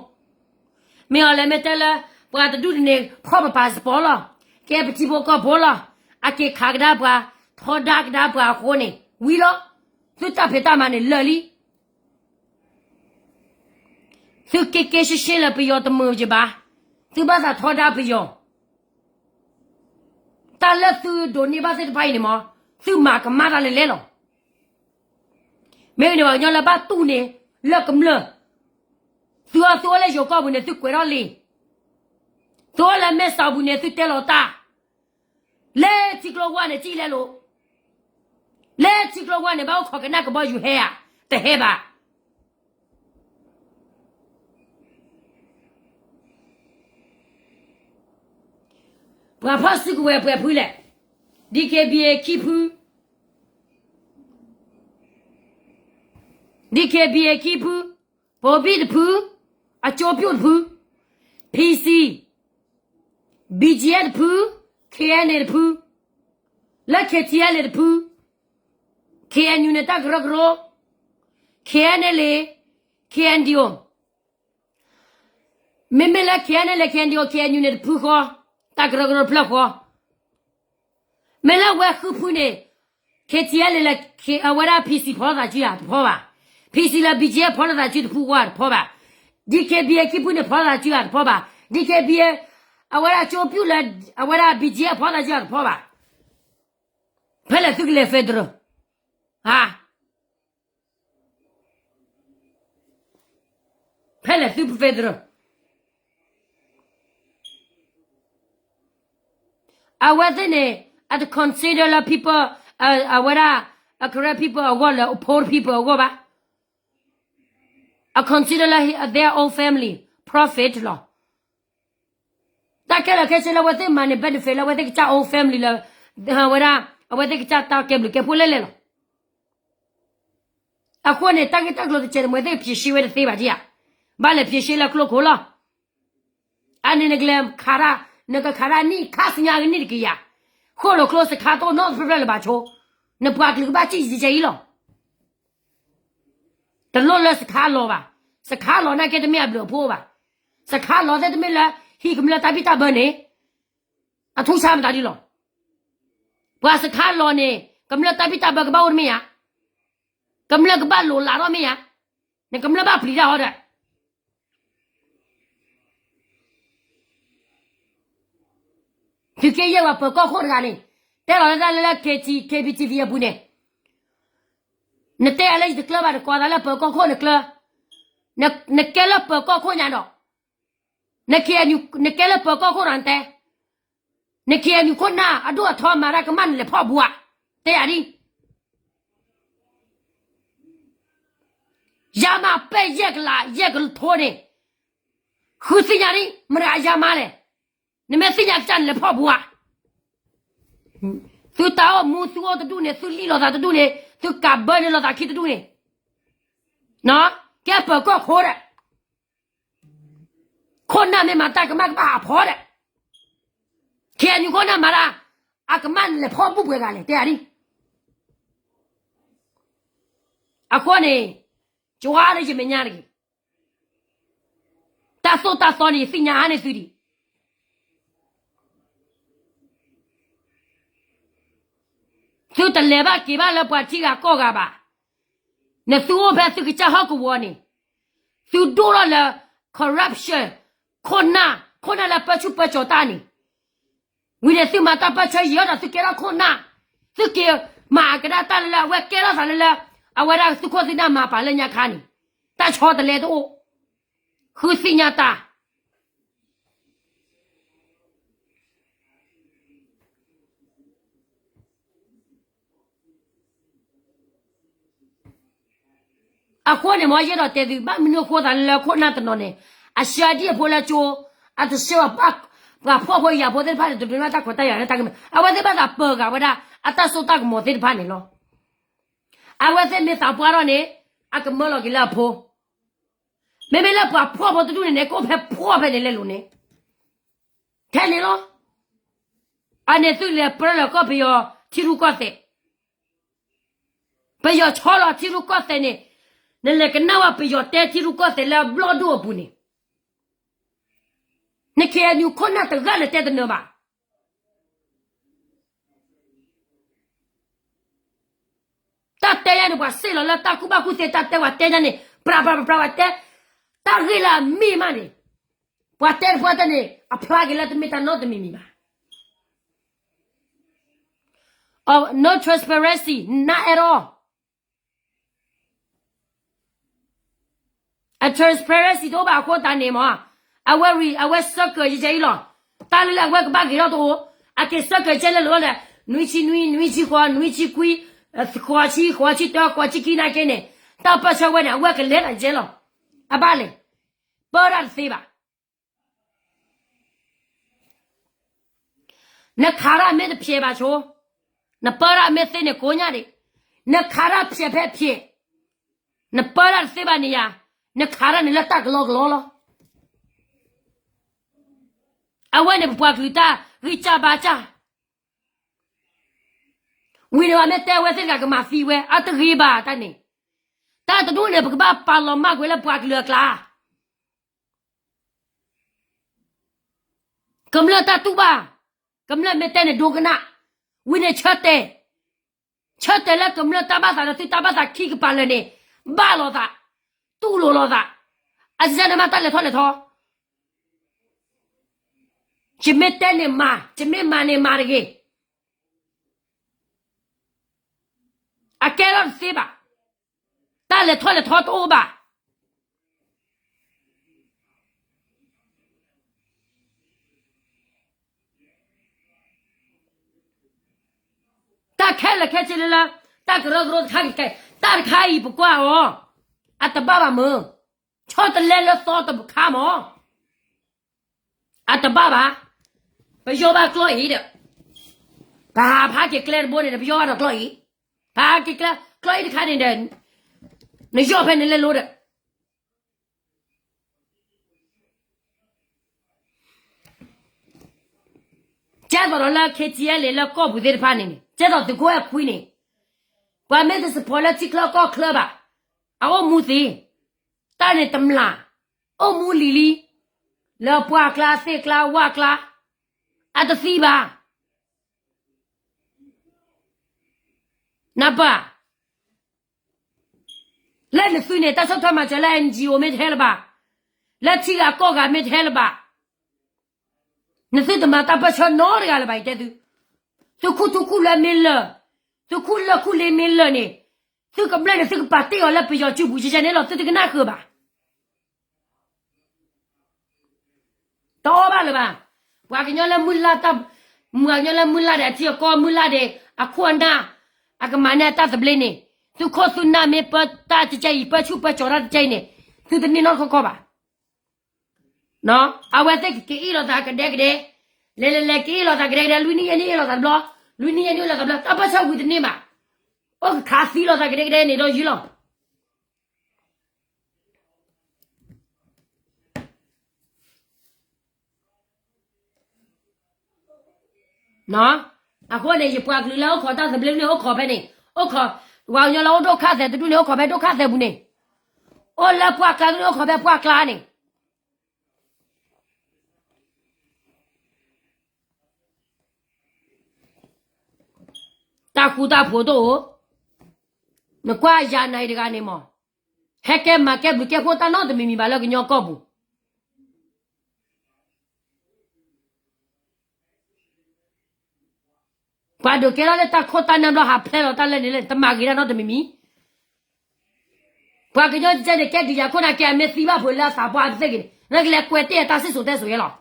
မင်းအောင်လှိုင် မ့ၢ်တဲလၢ ပှၤတဒူၣ်န့ၣ် ဖီၣ်ပ passport လီၤ, ကဲပထံဖိကီၢ်ဖိလီၤ, အက့ၤခးကဒါပှၤ, ထီဒါကဒါပှၤအဃိန့ၣ် ဝံၤလီၤ, သုတၢ်ဖံးတၢ်မၤန့ၣ်လၢာ်လံ. သုက့ၤက့ၤရှဲရှဲလၢပယီၤတမုာ်ယဘၣ်, သုဘၣ်သးထီဒါပယီၤ, တၢ်လၢသုဒိးန့ၢ်ဘၣ်သ့ၣ်တဖၣ်အံၤန့ၣ်မ့ၢ် သုမၤကမၣ်တၢ်လဲၤလဲၤလီၤ. မ့ၢ်န့ၣ် ပှၤကညီလၢဘၣ်တူၢ်န့ၣ် လၢကမျၢၢ်, သုအသုအိၣ်လၢယိၤကီၢ်ပူၤန့ၣ် သုကွဲးထီၣ်လံ, သုအိၣ်လၢမဲၢ်စီးပူၤန့ၣ် သုတဲလီၤတၢ်, လၢထံကျိဝါန့ၣ် ကံၣ်လဲလိာ်, လၢထံကျိဝါန့ၣ် ဘၣ်အိၣ်ခိးကနၣ်ကဘီယူၤဟဲဧါ, တဟဲဘၣ်. ပှၤဖီၣ်စုကဝဲၤပှဲၤဖုလဲၣ်, DKBA ခံဖု, DKBA ခံဖု, ပိဘံၣ်တဖု, အကၠိပျိၣ်တဖု, PC, BGF တဖု, KNA တဖု, လၢ KTLA တဖု, KNU န့ၣ် တၢ်ကရၢကရိ, KNLA, KNDO, မ့မ့ၢ်လၢ KNLA, KNDO, KNU န့ၣ်တဖုဃီ, တၢ်ကရၢကရိတဖျၢၣ်ဃီ, မ့ၢ်လၢဝဲဃုဖုန့ၣ်, KTLA လၢ အဝဲဒၣ် PC ဖီၣ်လိာ်သးစုဧါတဖီၣ်ဘၣ်, PC လၢ BGF ဖီၣ်လိာ်သးစုတဖုဃီဧါတဖီၣ်ဘၣ်, DKBA ခံဖုန့ၣ် ဖီၣ်လိာ်သးစုဧါတဖီၣ်ဘၣ်, DKBA အဝဲဒၣ်ကၠိပျိၣ်လၢ အဝဲဒၣ် BGF ဖီၣ်လိာ်သးစုဧါတဖီၣ်ဘၣ်, ဖဲလဲၣ်သုကလဲၤ federal, ဟါ ဖဲလဲၣ်သု federal, အဝဲသ့ၣ်န့ၣ် အတ consider လၢ people, အဝဲဒၣ် အ Karen people အဂီၢ်လၢ poor people အဂီၢ်ဘၣ်, အ consider လၢ their own family profit လီၤ. တၢ်ခဲလၢာ်ခဲဆ့လၢအဝဲသ့ၣ်မၤန့ၣ် benefit လၢအဝဲသ့ၣ်ကစၢ် own family လၢ အဝဲဒၣ် အဝဲသ့ၣ်ကစၢ်တၢ်ကဲဘျုးကဲဖှိၣ်လဲၣ်လဲၣ်လီၤ. အဃိန့ၣ် တၢ်ဂ့ၢ်တၢ်ကျိၤတစဲးန့ၣ် အဝဲသ့ၣ်ကဖြေရှင်းဝဲတသ့ဘၣ်ဒံးဧါ, ဘၣ်လဲၤဖြေရှင်းလၢကျိခိၣ်လီၤ. အန့ၣ်နကလဲၤခးတၢ်, နကခးတၢ်နံၣ်ခါဆူညါကနံၣ်တကယၤ, ဃိၣ်လိာ်ကျိစခါတအိၣ်နီတဖျၢၣ်လၢၤဘၣ်ဆိ, နပှၤကလုာ်ကဘၣ်စံၣ်ကဲအံၤလီၤ. တလိၣ်လၢစခါလီၤဘၣ်, စခါလီၤနာ်က့တမ့ၢ်အဘျုးအဖှိၣ်ဘၣ်, စခါလီၤသ့ၣ်တမ့ၢ်လၢ ဟံၣ်ကမျၢၢ်တၢ်ဘံၣ်တၢ်ဘၢန့ၣ်, အထူၣ်ဆါမတၤဒ်လီၤ. ပှၤစခါလီၤန့ၣ် ကမျၢၢ်တၢ်ဘံၣ်တၢ်ဘၢကဘၣ်အိၣ်တမ့ၢ်ဧါ, ကမျၢၢ်ကဘၣ်လိၤလးထီၣ်မ့ၢ်ဧါ, နကမျၢၢ်ဘၣ်ပျံၤတၢ်ဟီဒီး သုးက့ယဲၢ်ပှၤပၢၤကီၢ်ခိၣ်တဂၤန့ၣ် တဲလီၤလၢတၢ်လၢလၢ KT KBTV အပူၤန့ၣ်, နတဲအလၢယတကျၢၤဘၣ် နကိးသးလၢပၢၤကီၢ်ခိၣ်နကျၢၤ, နကဲလၢပၢၤကီၢ်ခိၣ်ညါဒီး, န KNU နကဲလၢပၢၤကီၢ်ခိၣ်ဒီးနတဲ, န KNU ခိၣ်နၢ်အဒိၣ်အထီမၤတၢ်ကမၣ်နလဲၤဖီၣ်ဘူးဧါ, တဲယၤဒ် ယါမးပဲၢ်ယဲၢ်ကလးယဲၢ်ကထိန့ၣ်, ဃုသ့ၣ်ညါဒ် မတၤအယါမးလဲၣ်, နမ့ၢ်သ့ၣ်ညါကစၢ်န့ၣ်လဲၤဖီၣ်ဘူးဧါ, သုတၢ်အိၣ်မူ သုအိၣ်တဒူၣ်န့ၣ် သုလံၣ်လိာ်သးတဒူၣ်န့ၣ် သုကးဘၢန့ၢ်လိာ်သးခံတဒူၣ်န့ၣ်, ကဲပၢၤကီၢ်ခိၣ်ဒီး ခိၣ်နၢ်မ့ၢ်မၤတၢ်ကမၣ်ကဘၣ်ဟးဖီၣ်ဒီး, KNU ခိၣ်နၢ်မၤတၢ် အကမၣ်လဲၤဖီၣ်ဘူးပှဲၤဂၤလဲၣ် တဲယၤဒ် အဃိန့ၣ် ကွၢ်လၢယမဲာ်ညါတဂ့ၤ, တၢ်သိၣ်တၢ်သီန့ၣ် ယသ့ၣ်ညါအါန့ၢ်သုဒံး, သုတလဲၤဘၣ်က့ၤဘၣ်လၢပှၤထံဂၤကီၢ်ဂၤဘၣ်. နသုအိၣ်ဖဲသုကစၢ်ဟီၣ်ကဝီၤန့ၣ်, သုဒိၣ်ထီၣ်လၢ corruption, ခိၣ်နၢ်, ခိၣ်နၢ်လၢပၢဆူၣ်ပၢကၠီၤတၢ်န့ၣ်, ဝံၤန့ၣ်သုမၤတၢ်ပၢဆှၢယံာ်အီၤဒီးသုကဲထီၣ်ခိၣ်နၢ်, သုက့ၤမၤအကဒါတၢ်လၢလၢအဝဲကဲထီၣ်သးလၢလၢ, အဝဲဒၣ်သုခိၣ်သုနၢ်မၤပာ်လၢညါခါန့ၣ်, တၢ်ဆီတလဲတအိၣ်, ဃုသ့ၣ်ညါတၢ် အဃိန့ၣ် မ်ယအဲၣ်ဒိးတဲသု ဘၣ်မနုၤအဃိသးလၢလၢခိၣ်နၢ်တနီၤန့ၣ်, အဆှၢဒံၣ်အဖိလၢကၠိ, အတဆှၢဘၣ်ပှၤဖှီၣ်ဖိယာ်ဖိသ့ၣ်တဖၣ်န့ၣ် တဒိးန့ၢ်ဘၣ်တၢ်ခွဲးတၢ်ယာ်လၢတၢ်ကမၢ, အဝဲသ့ၣ်ဘၣ်သးပၢၤဂၤဝဲဒၣ် အတၢ်စိတၢ်ကမီၤသ့ၣ်တဖၣ်န့ၣ်လီၤ. အဝဲသ့ၣ်မ့ၢ်သးပှၢ်ထီၣ်န့ၣ်, အကမၢလီၤက့ၤလၢအဖိ, မ့မ့ၢ်လၢပှၤဖှီၣ်ဖိတဒူၣ်န့ၣ်န့ၣ် ကအိၣ်ဖဲဖှီၣ်ဖဲန့ၣ်လဲၤလိၤန့ၣ်, ထဲန့ၣ်လီၤ. အန့ၣ်သုလဲၤပၢလီၤကီၢ်ပယီၤထံရူၢ်ကီၢ်သဲး, ပယီၤဆီလီၤထံရူၢ်ကီၢ်သဲးန့ၣ်, နလဲၤကနၣ်ဝဲပယီၤတဲထံရူၢ်ကီၢ်သဲးလၢဘျီၣ်ဒိၣ်အပူၤန့ၣ်, နခ့ၣ်အဲၣ်ယူၣ်ခိၣ်နၢ်တဂၤန့ၣ်တဲတနၢၤဘၣ်. တၢ်တဲယါန့ၣ် ပှၤစ့ၢ်လီၤလၢတၢ်ကူၣ်ဘၣ်ကူၣ်သ့တၢ်တဲ ပှၤတဲယါန့ၣ် ပြးပြးပြးပြး ပှၤတဲ, တၢ်ဂ့ၢ်လၢအမ့ၢ်မးန့ၣ်, ပှၤတဲတပှၢ်တဲန့ၣ် အဖျါက့ၤလၢတမ့ၢ်တၢ်နီတမံၤမံၤဘၣ်. No transparency, none at all. အ transparency တအိၣ်ဘၣ်အဃိသတးန့ၣ်မး, အဝဲ အဝဲစၢကၢၤယဲအံၤလီၤ. တၢ်လၢလၢအဝဲကဘၣ်ဂ့ၤထီၣ်တအိၣ်, အက့ၤစၢကၢၤကဲလၢလီၤဒီး, နွံဆံနွံ, နွံဆံဃိး, နွံဆံခွံ, ဃိးဆံ, ဃိးဆံတၢ, ဃိးဆံခံနာ်က့န့ၣ်, တၢ်ပၢဆှၢဝဲန့ၣ် အဝဲကလဲၤတၢ်ယဲလီၤ. အဘၣ်လဲၣ်, ပၢတၢ်တသ့ဘၣ်. နခးတၢ်မ့ၢ်တဖျဲးဘၣ်ဆိ, နပၢတၢ်မ့ၢ်သ့န့ၣ်ကိးညါဒံး, နခးတၢ်ဖျဲးဖဲဖျဲး, နပၢတၢ်တသ့ဘၣ်န့ၣ်ယါ, နခးတၢ်န့ၣ်လၢတၢ်ကလီကလီလီၤ. အဝဲန့ၣ်ပပှၤကလုာ်တၢ်ဂံၢ်စၢ်ဘါစၢ်, ဝံၤန့ၣ်ပမ့ၢ်တဲအဝဲသ့ၣ်တဂၤကမၤသံဝဲ အတဂ့ၤဘၣ်တၢ်န့ၣ်, တၢ်တဒူၣ်န့ၣ် ပကဘၣ်ပာ်လီၤမၢ်ကွံာ်လၢပှၤကလုာ်အကျါ ကမျၢၢ်တၢ်တူၢ်ဘၣ်, ကမျၢၢ်မ့ၢ်တဲန့ၣ်ဒိကနၣ်, ဝံၤန့ၣ်ဆၢတဲာ်, ဆၢတဲာ်လၢကမျၢၢ်တၢ်ဘၣ်သးဒီးသုတၢ်ဘၣ်သးခံကပၤလၢာ်န့ၣ်, ဘၣ်လိာ်သး, တူၢ်လိာ်လိာ်သး, အစဲန့ၣ်မ့ၢ်တၢ်လဲၤထီၣ်လဲၤထီ, ယမ့ၢ်တဲန့ၣ်မၤ, ယမ့ၢ်မၤန့ၣ်မၤတဂ့ၤ, အကဲထီၣ်တသ့ဘၣ်, တၢ်လဲၤထီၣ်လဲၤထီတအိၣ်ဘၣ်. တၢ်ခဲလၢာ်ခဲဆ့လၢလၢ, တၢ်ကရၢကရိတခါက့ၤ, တၢ်တခါအံၤပကွၢ်အီၤ, အတဘၣ်ဘၣ်မၢ်, ဆီတလဲလၢသီတခါမၢ်, အတဘၣ်ဘၣ်, ပယီၢ်ဘၣ်ကျီၢ်အံၤဒီး, ပဟးဖးက့ၤကျဲတဘိန့ၣ်ဒီး ပယီၢ်ဘၣ်ဒီးကျီၢ်အံၤ, ဖးက့ၤကျဲ, ကျီၢ်အံၤတခါန့ၣ်ဒီး, နယီၢ်ဖဲန့ၣ်လဲလိဒီး ကဲသိးဒီးလၢ ခ့ၣ်ထံၣ်အဲၣ်လ့ၣ် လၢကီၢ်ပူၤသ့ၣ်တဖၣ်န့ၣ်န့ၣ် ကဲသိးသုးခိၣ်အဲၣ်ခွံန့ၣ် ပှၤမ့ၢ်တ support လၢထံချၢကီၢ်ချၢဘၣ်, အအိၣ်မူသ့, တၢ်န့ၣ်တမျၢ်, အိၣ်မူလံၤလံ, လၢပှၢ်ကျါ သ့ၣ်ကျါ ဝၣ်ကျါ, အတသံဘၣ်. နၢ်ပၢၢ် လၢနသုန့ၣ် တၢ်ဆီၣ်ထွဲမၤစၢၤလၢ NGO မ့ၢ်တဟဲလၢၤဘၣ်, လၢထံဂၤကီၢ်ဂၤမ့ၢ်တဟဲလၢၤဘၣ်, နသုတမၤတၢ်ပၢၢ်ဆၢနီတဂၤလၢၤဘၣ် ယတဲသု. သုခူၣ်ထူခူၣ်လွဲမ့ၢ်လၢာ်, သုခူၣ်လၢာ်ခူၣ်လ့မ့ၢ်လၢာ်န့ၣ်, သုကမျၢၢ်န့ၣ် သုကပာ်တ့ၢ်အီၤလၢပယီၤစုပူၤ ယဲယဲန့ၣ်လီၤ သုတကနၣ်ဃုာ်ဘၣ်. တအီၣ်ဘၣ်လၢၤဘၣ်. ပှၤကညီလၢမုၢ်လၢ်တၢ်, ပှၤကညီလၢမုၢ်လၢ်ဒီးအထံအကီၢ် မုၢ်လၢ်ဒီးအခိၣ်အနၢ်, အကမၤန့ၢ်အတၢ်သဘျ့န့ၣ်, သုခိၣ်သုနၢ်မ့ၢ်ပၢတၢ်တကဲအံၤ ပၢဆူၣ်ပၢကၠီၤတၢ်တကဲအံၤန့ၣ်, သုတန့ၢ်နီတခီခီဘၣ်. အဝဲသ့ၣ်ကကအ့ၣ်လိာ်သးကဒဲကဒဲ, လဲၤလဲၤလဲၤကအ့ၣ်လိာ်သးကဒဲကဒဲ, လွံၢ်နံၣ်ယဲၢ်နံၣ်အ့ၣ်လိာ်သးတဘျီ, လွံၢ်နံၣ်ယဲၢ်နံၣ်အ့ၣ်လိာ်သးတဘျီ, တၢ်ပၢၢ်ဆၢဝံၤတန့ၢ်ဘၣ်. အိၣ်ကခးသံလိာ်သးကဒဲကဒဲန့ၣ်ဒီးယုၢ်လီၤ. အဃိန့ၣ် ယပှၤကလုာ်လၢအိၣ်ခိးတၢ်သဘျ့န့ၣ် အိၣ်ခိးဖဲန့ၣ်, အိၣ်ခိး, ပှၤကညီလၢအိၣ်ဒိၣ်ခၣ်သဲးတဒူၣ်န့ၣ် အိၣ်ခိးဖဲဒိၣ်ခၣ်သဲးပူၤန့ၣ်, အိၣ်လၢပှၢ်ကျါတဒူၣ်န့ၣ် အိၣ်ခိးဖဲပှၢ်ကျါန့ၣ်. တၢ်ဃူတၢ်ဖိးတအိၣ်, နကွၢ်ယၤနၤအံၤတဂၤန့ၣ်မး, ဟဲကဲမၤကဲဘျုးကဲဖှိၣ်တၢ်နီတမံၤမံၤဘၣ်လၢကညီကီၢ်ပူၤ. ပှၤဒိးကဲထီၣ်လၢတၢ်ခိၣ်တၢ်နၢ်ဘျီ ဟးဖျဲလီၤတၢ်လၢန့ၣ်လၢ တမၤဂ့ၤတၢ်နီတမံၤမံၤ. ပှၤကညီကဲန့ၣ် ကဲဒုးယၤခိၣ်နၢ်ကဲ အမ့ၢ်သံဘၣ်ဖုးလၢအသးပှၢ်အသ့ၣ်ဂ့ၤန့ၣ် နကလဲၤကွဲးတ့ၢ်အတၢ်စံၣ်စိၤတဲစိၤယဲလီၤ.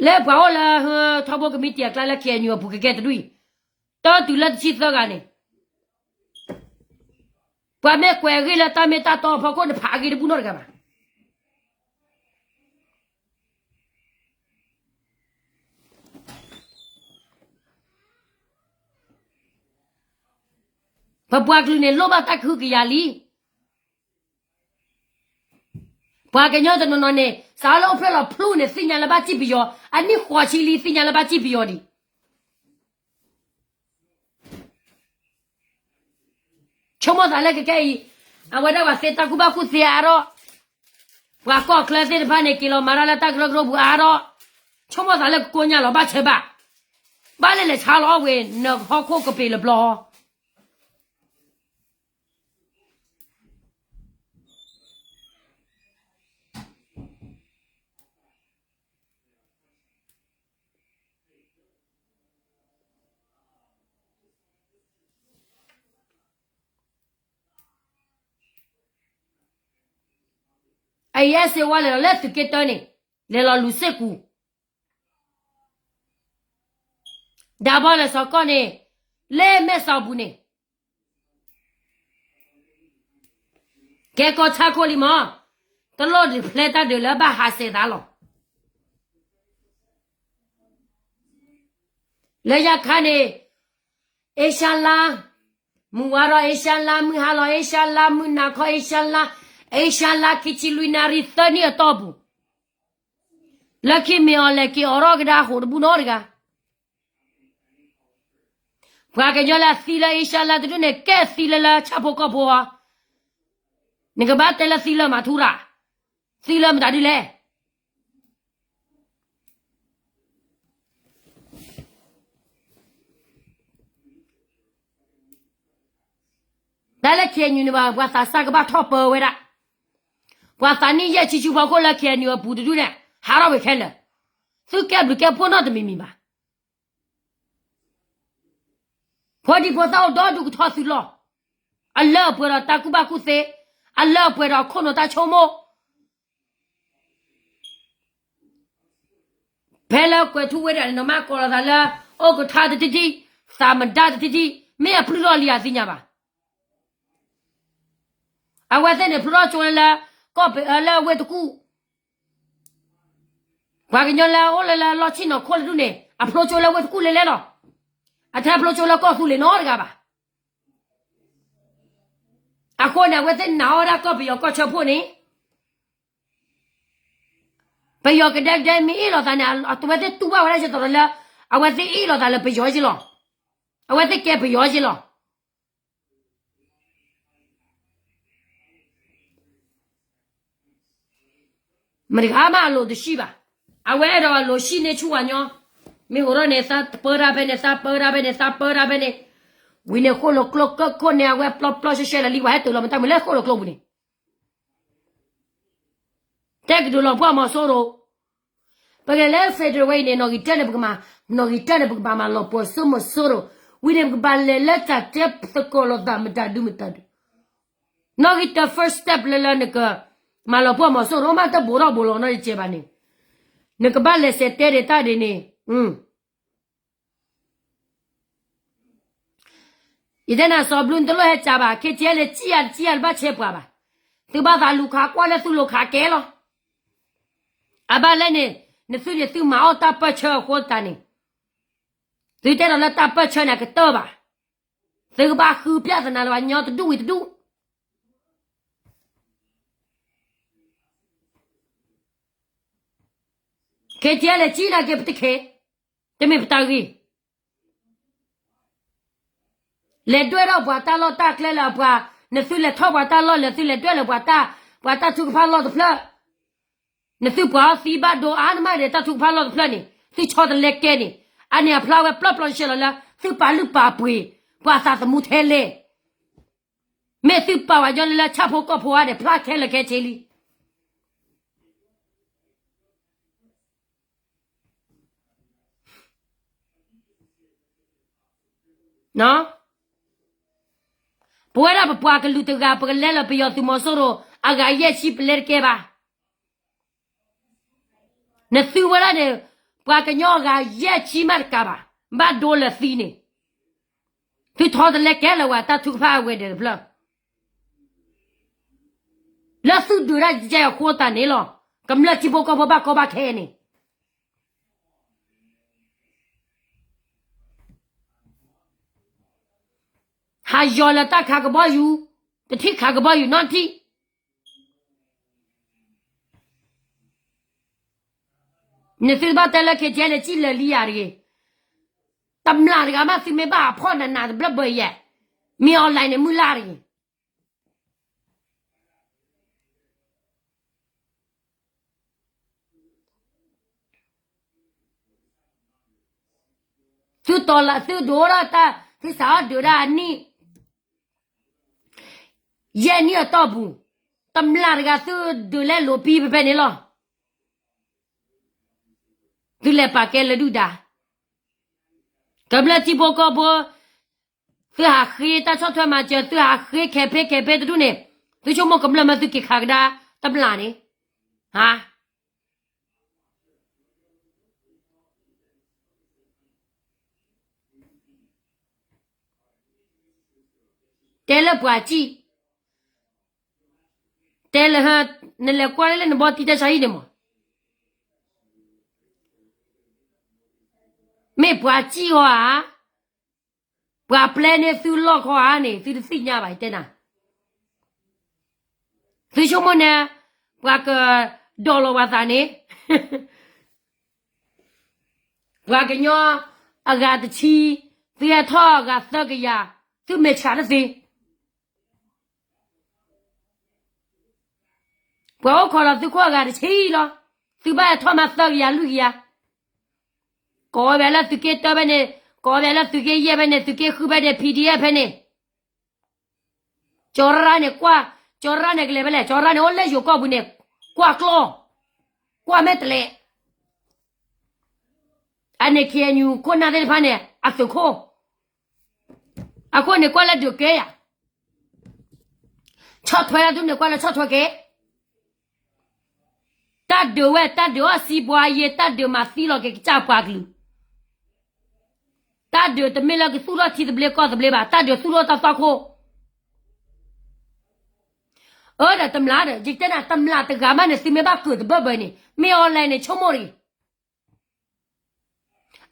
လၢပှၤအိၣ်လၢ ထီဘိကမံးတံာ်အကျါလၢ ခ့ၣ်အဲၣ်ယူၣ် အပူၤကကဲတဒူၣ်အံၤ, တတုၤလၢတဆံသၢဂၤန့ၣ်, ပှၤမ့ၢ်ကွဲးအဂ့ၢ်လၢတၢ်မ့ၢ်တၢ်တီအဖီခိၣ်န့ၣ် ဖးအဂ့ၢ်တဘူၣ်နီတဂၤဘၣ်. ပပှၤကလုာ်န့ၣ် လိၣ်ဘၣ်တၢ်ကဟုကယာ်လံ. ပှၤကညီတနီၤနီၤန့ၣ် စးလၢအိၣ်ဖျဲၣ်လီၤဖျူန့ၣ် သ့ၣ်ညါလၢဘၣ်စံၣ်ပယီၤ, အနံၣ်ဃိးဆံလံ သ့ၣ်ညါလၢဘၣ်စံၣ်ပယီၤဒံး. ဆိကမိၣ်သးလၢကကဲအံၤ, အဝဲဒၣ်ပှၤသ့တၢ်ကူၣ်ဘၣ်ကူၣ်သ့အါထီၣ်, ပှၤကီၢ်ချၢသ့ၣ်တဖၣ်န့ၣ် က့ၤလီၤမၤတၢ်လၢတၢ်ကရၢကရိပူၤအါထီၣ်, ဆိကမိၣ်သးလၢကကိညၢ်လီၤဘၣ်ဆၢဘၣ်, ဘၣ်လဲၤလဲၤဆါလီၤအီၣ်ဝဲ နဟီၣ်ခိၣ်ကပ့ၤလၢဘျီ အအံၤစ့ဝါလဲၤလီၤလၢသုးက့တၢန့ၣ်, လဲၤလီၤလူၤစ့ၢ်ကူ, ဒၣ်ဘီလဲၤစီၤကီၢ်န့ၣ်, လၢမဲာ်စီၤပူၤန့ၣ်, ကဲကီၢ်ဆၣ်ခိၣ်လံမး, တလိၣ်ဒုးဖျဲတၢ်ဒုးလၢဘၣ်ဟးစဲးသးလီၤ. လၢယခါန့ၣ်, အ့ရှါလါ, မုၢ်ဝါရီအ့ရှါလါ, မုၢ်ဟါလီၤအ့ရှါလါ, မုၢ်နၤခီအ့ရှါလါ, အ့ရှါလါ ခံဆံလွံၢ်နၣ်ရံၣ်သၢနံၣ်အတီၢ်ပူၤ, လၢခံမ့ၢ်အီၤလဲၤက့ၤအိးထီၣ်ကဒါအဃိတဘူၣ်နီတဂၤ ပှၤကညီလၢအသံလၢအ့ရှါလါတဒူၣ်န့ၣ် ကဲသံလၢလၢဆၣ်ဖိကီၢ်ဖိအီၤ, နကဘၣ်တဲလၢသံလၢမၤထူရၤ, သံလၢမတၤဒ်လဲၣ်. တၢ်လၢ ခ့ၣ်အဲၣ်ယူၣ် န့ၣ်ဘၣ် ပှၤသးစၢ်ကဘၣ်ထီၣ်ပၢဝဲဒၣ်, ပှၤသးနံၣ်ယဲၢ်ဆံဆူဖီခိၣ်လၢ ခ့ၣ်အဲၣ်ယူၣ် အပူၤတဒူၣ်န့ၣ် ဟးထီၣ်ဝဲခဲလၢာ်, သုကဲဘျုးကဲဖှိၣ်နီတမံၤမံၤဘၣ်. ဖိဒံဖိသၣ်အိၣ်ဒီဒူၣ်ကထီၣ်သုလီၢ်, အလၢအပှဲၤဒီးတၢ်ကူၣ်ဘၣ်ကူၣ်သ့, အလၢအပှဲၤဒီးခိၣ်နူာ်တၢ်ဆိကမိၣ်, ဖဲလၢကွဲၤထူဝ့ဒၣ်န့ၣ် နမ့ၢ်ကိးလီၤသးလၢ အိၣ်ကထါတထံၣ်ထံၣ်, သးမဒါတထံၣ်ထံၣ်, မ့ၢ်အပျုၢ်ထီၣ်လံအသ့ၣ်ညါဘၣ်. အဝဲသ့ၣ်န့ၣ် ဖျိထီၣ်ကၠိလၢလၢ ကီၢ်ပလၢဝ့ၢ်တကူၣ်, ပှၤကညီလၢအအိၣ်လၢလၢလီၢ်ဆ့ၣ်နီၤခိၣ်လၢဒူၣ်န့ၣ် အဖျိကၠိလၢဝ့ၢ်တကူၣ်လဲၤလဲၤလီၤ. အထဲဖျိကၠိလၢကီၢ်သူလ့ၤနီတဂၤဘၣ်. အဃိန့ၣ် အဝဲသ့ၣ်နာ်အီၣ်ဝဲဒၣ်ကီၢ်ပယီၤကီၢ်ဆၢဖှိၣ်န့ၣ်, ပယီၤကဒဲကဒဲမ့ၢ်အ့ၣ်လိာ်သးန့ၣ် အဝဲသ့ၣ်တူၢ်ဘၣ်ဝဲဒၣ်ကတီၤလၢ အဝဲသ့ၣ်အ့ၣ်လိာ်သးလၢပယီၤက့လီၤ. အဝဲသ့ၣ်ကဲပယီၤက့လီၤ. မတဂၤမးအလိၤတဆံၣ်ဘၣ်. အဝဲအဲၣ်ဒိးအလိၤဆံၣ်န့ၢ်ဆူၣ်ဝဲညီ, မ့ၢ်အိၣ်ထီၣ်န့ၣ် သးပၢတၢ်ဖဲန့ၣ် သးပၢတၢ်ဖဲန့ၣ် သးပၢတၢ်ဖဲန့ၣ်, ဝံၤန့ၣ်ဃိၣ်လိာ်ကျိကၢၢ်ခိၣ်န့ၣ် အဝဲပျီပျီရှဲရှဲလၢာ်လံ ပှၤဟဲတုၤလီၤမတၤမုၢ်လၢဃိၣ်လိာ်ကျိပူၤန့ၣ် တဲကဒုးလီၤပှၢ်မီၤစိရိၤ, ပကလဲၤလၢ federal ဝဲအံၤန့ၣ် နီၣ်ဂံၢ်တၢန့ၣ် ပကမၤ, နီၣ်ဂံၢ်တၢန့ၣ် ပကဘၣ်မၤလီၤပှီၢ်စိမီၤစိရိၤ, ဝံၤန့ၣ် ပကဘၣ်လဲၤလၢတၢ်တဲသကိးလိာ်သးမတၤဒုမတၤဒု, နီၣ်ဂံၢ်တၢ first step လၢလၢနက မၤလီၤပှီၢ်မီၤစိရိၤမး တဘိးထီၣ်ဘိးလီၤနီတကဲဘၣ်န့ၣ်, နကဘၣ်လဲၤစဲးတဲဒၣ်တၢ်ဒ်န့ၣ် ယတဲနၤ စီၤဘျုး နတလိၣ်ဟဲကၢဘၣ်, ခ့ၣ်ထံးလဲၤကံယၤတကံယၤတဘၣ်ဆဲးပှၤဘၣ်, သုဘၣ်သးလူၤခးကွၢ်လၢသုလိၤခးကဲလီၤ. အဘၣ်လဲၣ်န့ၣ်, နသုန့ၣ်သုမၤအီၣ်တၢ်ပၢၢ်ဆၢအဃိသတးန့ၣ်, သုတဲဒီးလၢတၢ်ပၢၢ်ဆၢန့ၣ်အကတၢၢ်ဘၣ်, သုကဘၣ်ဃုဖျၢၣ်သနာ်လၢပှၤကညီတဒူၣ်ဝံၤတဒူၣ်. ခ့ၣ်ထံးလဲၤကံနၤက့ၤပတခ့, တမ့ၢ်ပတၢ်ဂ့ၢ် လဲၤဒွဲၣ်ထီၣ်ပှၤတၢ်လီၢ်တၢ်ကျဲလၢအပှၤ, နသုလဲၤထီၣ်ပှၤတၢ်လီၢ် လဲၤသုလဲၤဒွဲၣ်လၢပှၤတၢ်, ပှၤတၢ်ထုကဖၣ်လီၢ်တဖျၢၣ်, နသုပှၤအီသံဘၣ်ဒိအါနမးဒီးတၢ်ထုကဖၣ်လီၢ်တဖျၢၣ်န့ၣ် သုဆီတလဲကဲန့ၣ်, အန့ၣ်အဖျါဝဲပျီပျီဆှဲလီၤလၢ သုပာ်လုၢ်ပာ်ပှ့ၤ ပှၤသးသမူထဲလဲၣ်. မ့ၢ်သုပာ်ဝဲညီလၢလၢဆၣ်ဖိကီၢ်ဖိဧါန့ၣ် ဖျါခဲလၢာ်ခဲဆ့လံ. ပဝဲဒၣ်ပပှၤကလုာ်တဂၤ ပကလဲလၢပယီၤသုးမီၤစိရိၤ အဂၤယဲၢ်ဆံပလဲတကဲဘၣ်. နသုဝဲဒၣ်န့ၣ် ပှၤကညီအဂၤယဲၢ်ဆံမးတကးဘၣ်, ဘၣ်ဒိလၢသံန့ၣ်, သုထီတလဲကဲလၢၤဝဲတၢ်ထုကဖၣ်အဝဲဒၢးတဖျၢၣ်, လၢသုဒုးတၢ်ယဲၢ်အဃိသတးန့ၣ်လီၤ. ကမျၢၢ်ထံဖိကီၢ်ဖိဘၣ်ကီဘၣ်ခဲအံၤန့ၣ် ဟးယီၤလၢတၢ်ခးကဘီယူၤ, တထံၣ်ခးကဘီယူၤနီတထံၣ်. နသုတဘၣ်တဲလၢ ခ့ကဲ လၢကံၣ်လၢာ်လံယၤတဂ့ၤ. တမျၢ်တဂၤမး သုမ့ၢ်ဘၣ်အဖီၣ်နးနးတဘျၢဘၢယဲၢ်, မ့ၢ် online န့ၣ် မုၢ်လၢ်တဂ့ၤ. သုတီၤလၢသုဒိးထီၣ်တၢ်, သုစးထီၣ်ဒုးဒၣ်အနံၣ် ယဲၢ်နံၣ်အတီၢ်ပူၤ, တမျၢ်တဂၤသုဒုးလဲလိာ်ပံဖဲဖဲန့ၣ်လီၤ. သုလဲၤပာ်ကဲလၢဒုၣ်ဒါ, ကမျၢၢ်ထံဖိကီၢ်ဖိ, သုဟးဃ့တၢ်ဆီၣ်ထွဲမၤစၢၤ, သုဟးဃ့ခဲဖ့ခဲဖ့တဒူၣ်န့ၣ်, သုဆိကမိၣ်ကမျၢၢ်မၢသုက့ၤခးကဒါတမျၢ်န့ၣ်, ဟါ တဲလၢပှၤစံၣ်, တဲလၢ, နလဲၤကွၢ်လၢလၢနဘီတံၢ်တၢ်ဆါဟံၣ်န့ၣ်မး, မ့ၢ်ပှၤစံၣ်ဃီဧါ, ပှၤပျဲန့ၢ်သုလီၢ်ခီဧါန့ၣ် သုတသ့ၣ်ညါဘၣ် ယတဲနၤ. သုဆိကမိၣ်န့ၣ်, ပှၤကဒီးလီၤဝဲသးန့ၣ် ပှၤကညီအဂၤတဆံ, သုဟဲထီၣ်အဂၤသၢကယၤ, သုမဲာ်ဆှးတသ့. ပှၤအိၣ်ခိးဒီးသုခိၣ်အဂၤတဆံလီၤ, သုဘၣ်ဟဲထီၣ်မးသၢကယၤလွံၢ်ကယၤ, ကိးဝဲလၢသုးက့တၢဖဲန့ၣ်, ကိးဝဲလၢသုးက့ယဲၢ်ဖဲန့ၣ်, သုးက့ဃုဖဲန့ၣ်, PDF ဖဲန့ၣ် ကၠီရၣ်န့ၣ်ကွၢ်, ကၠီရၣ်န့ၣ်ကလဲၤဖဲလဲၣ်, ကၠီရၣ်န့ၣ်အိၣ်လၢယိၤကီၢ်ပူၤန့ၣ်, ကွၢ်ကျီၢ်, ကွၢ်မဲာ်တဲးလဲး, အန့ၣ် KNU ခိၣ်နၢ်သ့ၣ်တဖၣ်န့ၣ် အသုးခိၣ်, အဃိန့ၣ်ကွၢ်လၢဒုးကဲယၤ, ဆီၣ်ထွဲတၢ်ဒုးန့ၣ်ကွၢ်လၢဆီၣ်ထွဲကဲ တၢ်ဒုးဝဲ, တၢ်ဒုးအီၣ်စံပှၤယဲ, တၢ်ဒုးမၤသံလီၤက့ၤကစၢ်ပှၤကလုာ်, တၢ်ဒုးတမ့ၢ်လၢကသူၣ်ထီၣ်ထံသဘျ့ကီၢ်သဘျ့ဘၣ်, တၢ်ဒုးသူၣ်ထီၣ်တၢ်သွၣ်ခိၣ်. အၢ ဒီးတမျၢ်ဒီး ယတဲနၤ တမျၢ်တဂၤမးန့ၣ် သုမ့ၢ်ဘၣ်ကုာ်တဘၢဘၢန့ၣ် မ့ၢ် online န့ၣ် ဆိကမိၣ်တဂ့ၤ.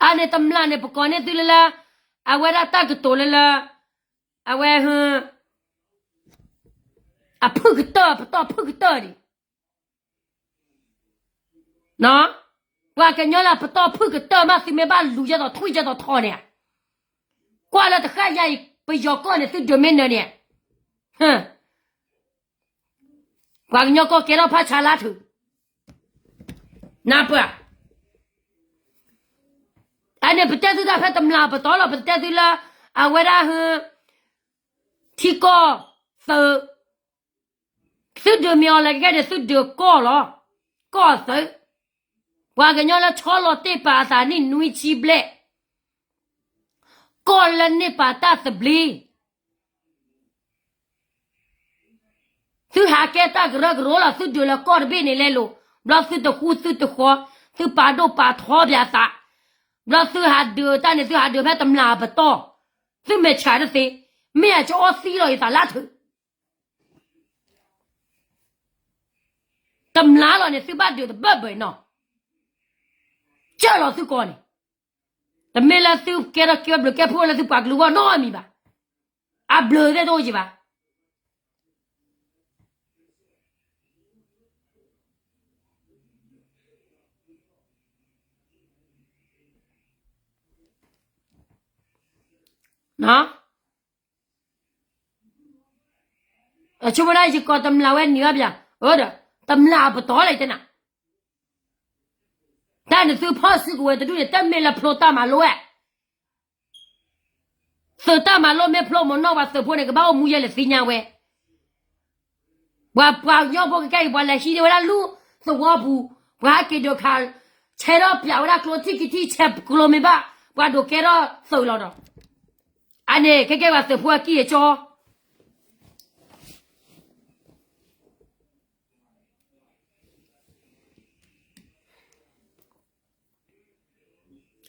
အန့ၣ်တမျၢ်န့ၣ် ပကိးန့ၢ်သုလၢလၢ အဝဲဒၣ်တၢ်ကတိၤလၢလၢ အဝဲ အဖုၣ်ကတၢၢ် ပတီၢ်ဖုၣ်ကတၢၢ်န့ၣ် ပှၤကညီလၢပတီၢ်ဖုၣ်ကတၢၢ်မး သုမ့ၢ်ဘၣ်လူၤယဲသိးထွံၣ်ယဲသိးထီန့ၣ်, ကွၢ်လၢတဃၣ်ယါအံၤ ပယီၤကီၢ်န့ၣ် သုဒုးမ့ၢ်နၢၤန့ၣ်, ပှၤကညီကီၢ်ကဲထီၣ်ဖးဆါလၢထူၣ်, နၢ်ပၢၢ်, အန့ၣ်ပတဲသုတၢ်ဖဲတမျၢ်ပတီၢ်လီၤ, ပတဲသုလၢ အဝဲဒၣ် ထံကီၢ်သုး သုဒုးမ့ၢ်အီၤလၢကဲန့ၣ် သုဒုးကီၢ်လီၤ. ကီၢ်သုး, ပှၤကညီလၢဆီလီၤတ့ၢ်ပာ်အသးနံၣ်နွံဆံဘျဲၣ်, ကီၢ်လၢန့ၢ်ပာ်တၢ်သဘျ့, သုဟးကဲတၢ်ကရၢကရိလီၤ. သုဒုးလၢကီၢ်တဘ့ၣ်န့ၣ်လဲၤလိၤ, ဘျီသုတဃူသုတဃီ, သုပာ်ဒိၣ်ပာ်ထီပၠးသး, ဘျီသုဟးဒုးတၢ်န့ၣ် သုဟးဒုးဖဲတမျၢ်အပတီၢ်, သုမဲာ်ဆှးတသ့, မ့ၢ်အကၠီသံလီၤယသးလၢထူၣ် တမျၢ်လီၤန့ၣ် သုဘၣ်ဒုးတဘၢၣ်ဘၢၣ်နီၤ, ကၢၢ်လီၤသုကီၢ်န့ၣ်, တမ့ၢ်လၢသုကဲထီၣ်ကဲဘျုးကဲဖှိၣ်လၢသုပှၤကလုာ်ဂီၢ်နီတမံၤဘၣ်, အဘျုးသ့ၣ်တအိၣ်က့ၤဘၣ်. ဆိကမိၣ်ဒၣ်ယကိးတမျၢ်ဝဲနံၤအီၣ်ပၠး, အၢဒီး တမျၢ်အပတီၢ်လၢယတဲနၤ, တၢ်န့ၣ်သုဖီၣ်စုကဝဲၤတဒူၣ်န့ၣ် တမ့ၢ်လၢဖျိတၢ်မၤလိဧါ. သုးတၢ်မၤလိမ့ၢ်ဖျိမ့ၢ်နီၢ် ပှၤသုးဖိန့ၣ် ကဘၣ်အိၣ်မူယဲလဲၣ်သ့ၣ်ညါဝဲ. ပှၤပှၤကညီဖိကကဲအံၤ ပှၤလဲၤဟံးန့ၢ်ဝဲဒၣ်လူၢ်သဝီပူၤ, ပှၤဟဲက့ၤဒိးခး, ဆဲးထီၣ်ပၠးဝဲဒၣ်ကျိထံၣ်ကထံၣ် ဆဲးကျိမ့ၢ်ဘၣ် ပှၤဒိးကဲထီၣ်သုးလီၤဒီး, အန့ၣ် ကဲကဲပှၤသုးဖိအကံၢ်အကၠီ အ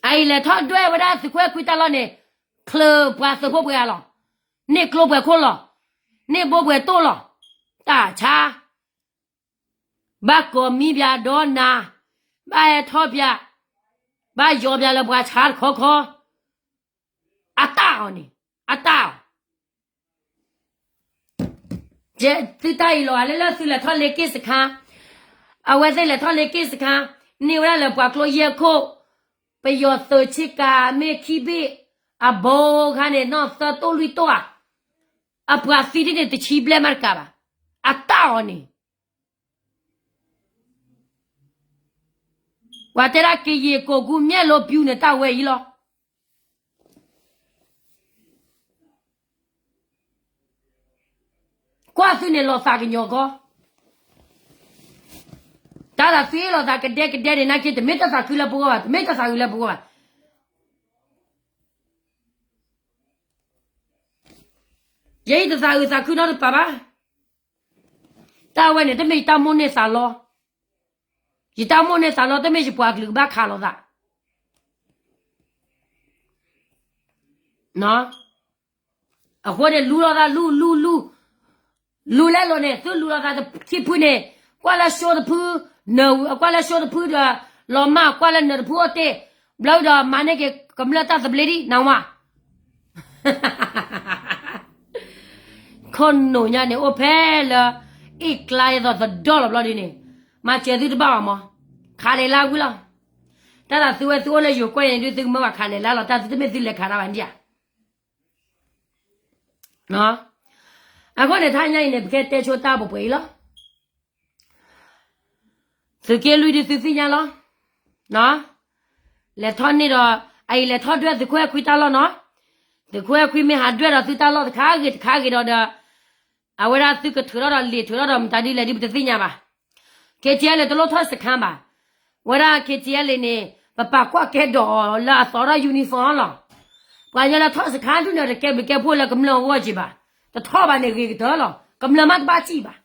အံၤလဲၤထီၣ်ဒွဲၣ်ဝဲဒၣ်သုးခိၣ်အဲၣ်ခွံတၢ်လီၢ်န့ၣ်, ချုးပှၤသုးဖိပှဲၤဂၤလီၤ, န့ၢ်ကျိပှဲၤခိၣ်လီၤ, န့ၢ်ဘိပှဲၤတိၢ်လီၤ, တၢ်ဆါ, ဘၣ်ကိးမံပၠးဒီးနၤ, ဘၣ်ဟဲထီၣ်ပၠး, ဘၣ်ယီၤပၠးလၢပှၤဆါတခီခီ, အတၢ်အီၤန့ၣ်, အတၢ်အီၤ သုတၢ်အံၤလီၤဂာ်လၢ လၢသုလဲၤထီၣ်လ့က့ၣ်စခါ, အဝဲသ့ၣ်လဲၤထီၣ်လ့က့ၣ်စခါ, န့ၢ်ဝဲဒၣ်လၢပှၤကျိယဲၢ်ခိၣ်, ပယီၤသုးဆ့ကၤမ့ၢ်ခံဘ့ၣ်, အဘိခါန့ၣ် နီၢ်သၢတိၢ်လွံၢ်တိၢ်ဧါ, အပှၤသံဒ်န့ၣ်တဆံဘျဲၣ်မးတကးဘၣ်, အတၢ်အီၤန့ၣ် ပှၤတဲဒၣ်ကယံာ်ကိၢ်ကူမ့ၢ်လိပျူၤန့ၣ် တၢ်ဝဲအံၤလီၤ. ကွၢ်သုန့ၣ်လီၤသးကညီၤကီ, တၢ်သးသုအ့ၣ်လိာ်သးကဒဲကဒဲန့ၣ် နာ်က့ တမ့ၢ်တၢ်သးခုလၢပဂီၢ်ဘၣ်, တမ့ၢ်တၢ်သးအုးလၢပဂီၢ်ဘၣ်. ယဲအံၤတသးအုးသးခုနီတပၤဘၣ်. တၢ်ဝဲန့ၣ် တမ့ၢ်ယတၢ်မိၣ်န့ၢ်သးလီ, ယတၢ်မိၣ်န့ၢ်သးလီ တမ့ၢ်ယပှၤကလုာ်ကဘၣ်ခးလိာ်သး. အဃိန့ၣ် လူလိာ်သးလူ လူ လူ, လူလဲလိာ်န့ၣ် သုလူလိာ်သးတထံၣ်ဖုန့ၣ်, ကွၢ်လၢ show တဖု, နၢၤဝံၤ ကွၢ်လၢ show တဖုဒီး လီၤမၢ် ကွၢ်လၢနၢၤတဖုအိၣ်တ့ၢ်, ဘျီဒီးမၤန့ၢ်က့ၤကမျၢၢ်တၢ်သဘျ့ဒံး နဝါ ခိၣ်နူာ်ညါန့ၣ် အိၣ်ဖဲလၢ အ့ၣ်ကျါယသိးသဒီလီၤဘျီဒ်န့ၣ်, မၤစၢၤသုတဘၣ်ဘၣ်မး, ခးလဲၤလါဝံၤလီၤ. တၢ်သးသုဝဲသုအိၣ်လၢယိၤကွဲန့ၣ်ဒုး သုကမၢဘၣ်ခးလဲၤလါလီၤ, တၢ်သုတမ့ၢ်သုလဲၤခးတၢ်ဘၣ်ဒံးဧါ. အဃိန့ၣ် ထါညါအံၤန့ၣ် ပကဲတဲဆိတၢ်ပှဲၤပှဲၤအံၤလီၤ. သုးက့လွံၢ်ဒုးသုသ့ၣ်ညါလီၤ. လဲၤထီၣ်န့ၢ်ဒီး အအံၤလဲၤထီၣ်ဒွဲၣ်သုးခိၣ်အဲၣ်ခွံတၢ်လီၢ်နီၤ. သုးခိၣ်အဲၣ်ခွံမ့ၢ်ဟးဒွဲၣ်ဒီးသုတၢ်လီၢ်တခါဂ့ၤတခါဂ့ၤဒီးဒီး အဝဲဒၣ်သုကထုးထီၣ်ဒီးလံာ်ထုးထီၣ်ဒီးမတၤဒ်လဲၣ်ဒ်ပတသ့ၣ်ညါဘၣ်. ခ့ၣ်ထံၣ်အဲလ့ၣ်တလိၣ်ထီၣ်စခါဘၣ်. ဝဲဒၣ်ခ့ၣ်ထံၣ်အဲလ့ၣ်န့ၣ် ပပာ်ကွၢ်ကဲဒီးအီၤလၢအသီထီၣ် uniform လီၤ. ပှၤညီလၢထီၣ်စခါဒုးန့ၣ် တကဲဘျုးကဲဖှိၣ်လၢကမျၢၢ်အဂီၢ်က့ၤဘၣ်. တထီၣ်ဘၣ်န့ၣ်ဂ့ၤကတၢၢ်လီၤ. ကမျၢၢ်မးတဘၣ်စံၣ်ဘၣ်.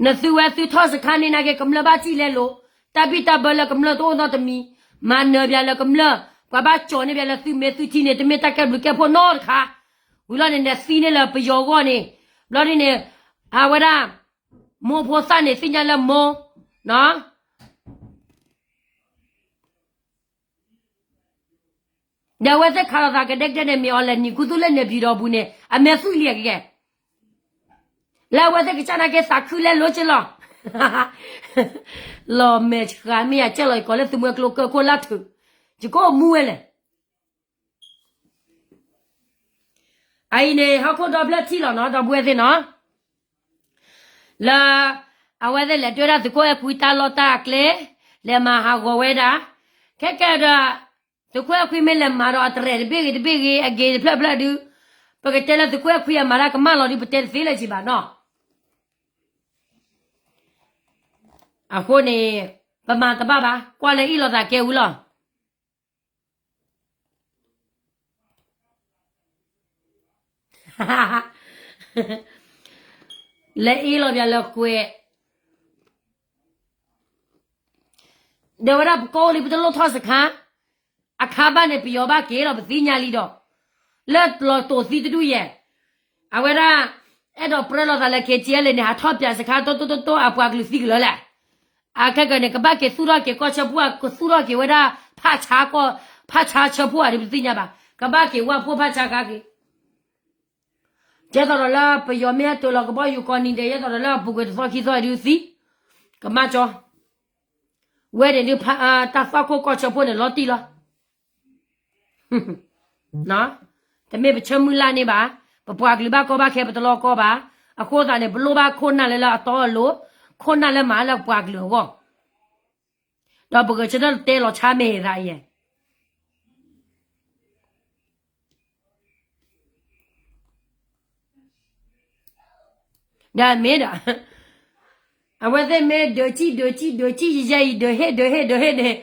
နသုဝဲသုထီၣ်စခါန့ၣ်နာ်က့ ကမျၢၢ်ဘၣ်စံၣ်လဲလိာ်, တၢ်ဘံၣ်တၢ်ဘၢလၢကမျၢၢ်တအိၣ်နီတမံၤ, မၤနၢၤပၠးလၢကမျၢၢ်, ပှၤဘၣ်ကၠီၤန့ၢ်ပၠးလၢသုမ့ၢ်သုထံန့ၣ် တမ့ၢ်တၢ်ကဲဘျုးကဲဖှိၣ်နီတခါ. ဝံၤလီၤန့ၣ် နသံန့ၢ်လၢပယီၤဂီၢ်န့ၣ်, ဘျီဒ်န့ၣ်, အဝဲဒၣ်, မိၢ်ဖိသၣ်န့ၣ်သ့ၣ်ညါလၢမိၢ်, ဒီးအဝဲသ့ၣ်ခးလိာ်သးကဒဲကဒဲန့ၣ် မ့ၢ်အီၤလဲၣ်နံၤကူသူလၢန့ၣ်ပျံၤဒီးပူၤန့ၣ် အမဲာ်သွံၣ်လံအကဲ, လၢအဝဲသ့ၣ်ကစၢ်နာ်က့သးခုလဲလိာ်က့လီၤ. လီၤမဲာ်ဆှးမ့ၢ်ယကဲလီၤ ယကိးလၢသုးမွဲကျိကၢၢ်ခိၣ်လၢထုး, ယကိးမူဝဲလဲၣ်. အအံၤန့ၣ် ဟီၣ်ခိၣ်ဒီဖျၢၣ်ထံၣ်လီၤနီၤ ဒီပုၢ်ဝဲၢ်သ့ၣ်နီၤ လၢ, အဝဲသ့ၣ်လဲၤဒွဲၣ်ဒၣ်သုးခိၣ်အဲၣ်ခွံတၢ်လီၢ်တၢ်အကျဲ, လဲၤမၤဟးဂီၤဝဲဒၣ်, ခဲကဲဒီး, သုးခိၣ်အဲၣ်ခွံမ့ၢ်လဲၤမၤဒီးအတရဲၣ်တဘ့ၣ်ဂ့ၤတဘ့ၣ်ဂ့ၤ အဂ့ၤတဖျၢၣ်ဖျၢၣ်ဒုး, ပကတဲလၢသုးခိၣ်အဲၣ်ခွံအမၤတၢ်ကမၣ်လီၤဒုး ပတဲတသ့လၢၤက့ဘၣ်နီၤ. အဃိန့ၣ်, ပမၤတဘၣ်ဘၣ် ကွၢ်လၢအ့ၣ်လိာ်သးကဲဝံၤလီၤ. လဲၤအ့ၣ်လိာ်ပၠးလၢကွဲး, ဒီးဝဲဒၣ်ပကိးလံပတလိၣ်ထီၣ်စခါ, အခါဘၣ်န့ၣ် ပယီၤဘၣ်က့ၤလီၤ ပသ့ၣ်ညါလံဒီး, လၢလီၤတိာ်သံတဒူၣ်ယဲၢ်, အဝဲဒၣ်, အဲၣ်ဒိးပြၢလိာ်သးလၢ ခ့ၣ်ထံၣ်အဲလ့ၣ်န့ၣ် ဟးထီၣ်ပၠးစခါတိတိတိတိ အပှၤကလုာ်သံကလၢာ်လဲၣ်. အခဲကၢန့ၣ် ကဘၣ်က့ၤသူၣ်ထီၣ်က့ၤကီၢ်ဆၢဖိဧါ ကသူၣ်ထီၣ်က့ၤဝဲဒၣ်, ဖၣ်ဆါကီၢ်, ဖၣ်ဆါဆၢဖိဧါဒ်ပတသ့ၣ်ညါဘၣ်, ကဘၣ်က့ၤဝၢ်ဖိဖၣ်ဆါခါက့ၤ ယဲသိးဒီးလၢပယီၤမ့ၢ်ဟဲတၢၤလီၤကဘီယူၤကိးနံၤဒဲး ယဲသိးဒီးလၢအပူၤကွံာ်တသီခံသီဒုးသံ, ကမၣ်ကၠီ, ဝဲန့ၣ်ဒုး, တၢ်သွၣ်ခိၣ်ကီၢ်ဆၢဖိန့ၣ်လီၤတံၢ်လီၤ. တမ့ၢ်ပဆၢမုၢ်လၢ်န့ၣ်ဘၣ်, ပပှၤကလုာ်ဘၣ်ကီဘၣ်ခဲပတလီၤကီဘၣ်, အဃိသတးန့ၣ် ပလိၣ်ဘၣ်ခိၣ်နၢ်လၢလၢအတီအလိၤ, ခိၣ်နၢ်လၢမၤလၢပှၤကလုာ်အဂီၢ်, ဒီးပဂဲၤဆၢထၢၣ်တဲလီၤဆါမ့ၢ်သးယဲၢ် ဒီးမ့ၢ်ဒီး အဝဲသ့ၣ်မ့ၢ်ဒုးကံၣ်ဒုးကံၣ်ဒုးကံၣ်ယဲၢ်အံၤ ဒုးဟ့ၣ်ဒုးဟ့ၣ်ဒုးဟ့ၣ်န့ၣ်,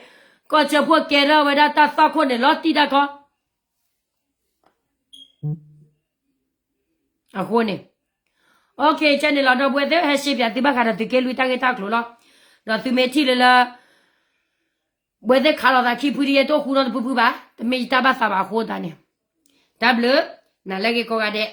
ကီၢ်စၢဖှိၣ်ကဲထီၣ်ဝဲဒၣ်တၢ်သွၣ်ခိၣ်န့ၣ် လီၤတံၢ်တၢ်ကီ အဃိန့ၣ်, ကဲန့ၣ်လီၤ ဒီပုၢ်ဝဲၢ်သ့ၣ် ဟဲရှဲပၠးသုဘၣ်ဃးဒီးသုးက့လွံၢ်တၢ်ဂ့ၢ်တၢ်ကျိၤလီၤ. ဒီးသုမ့ၢ်ထံၣ်လၢလၢ ပဝဲသ့ၣ်ခးလိာ်သးခံဖုတယဲၢ် တအိၣ်ဃူနီတဖုဖုဘၣ်, တမ့ၢ်ယတၢ်ဘၣ်သးဘၣ်အဃိသတးန့ၣ်, တၢ်ဘျုး, နၤလၢအဂ့ၤကိးဂၤဒဲး.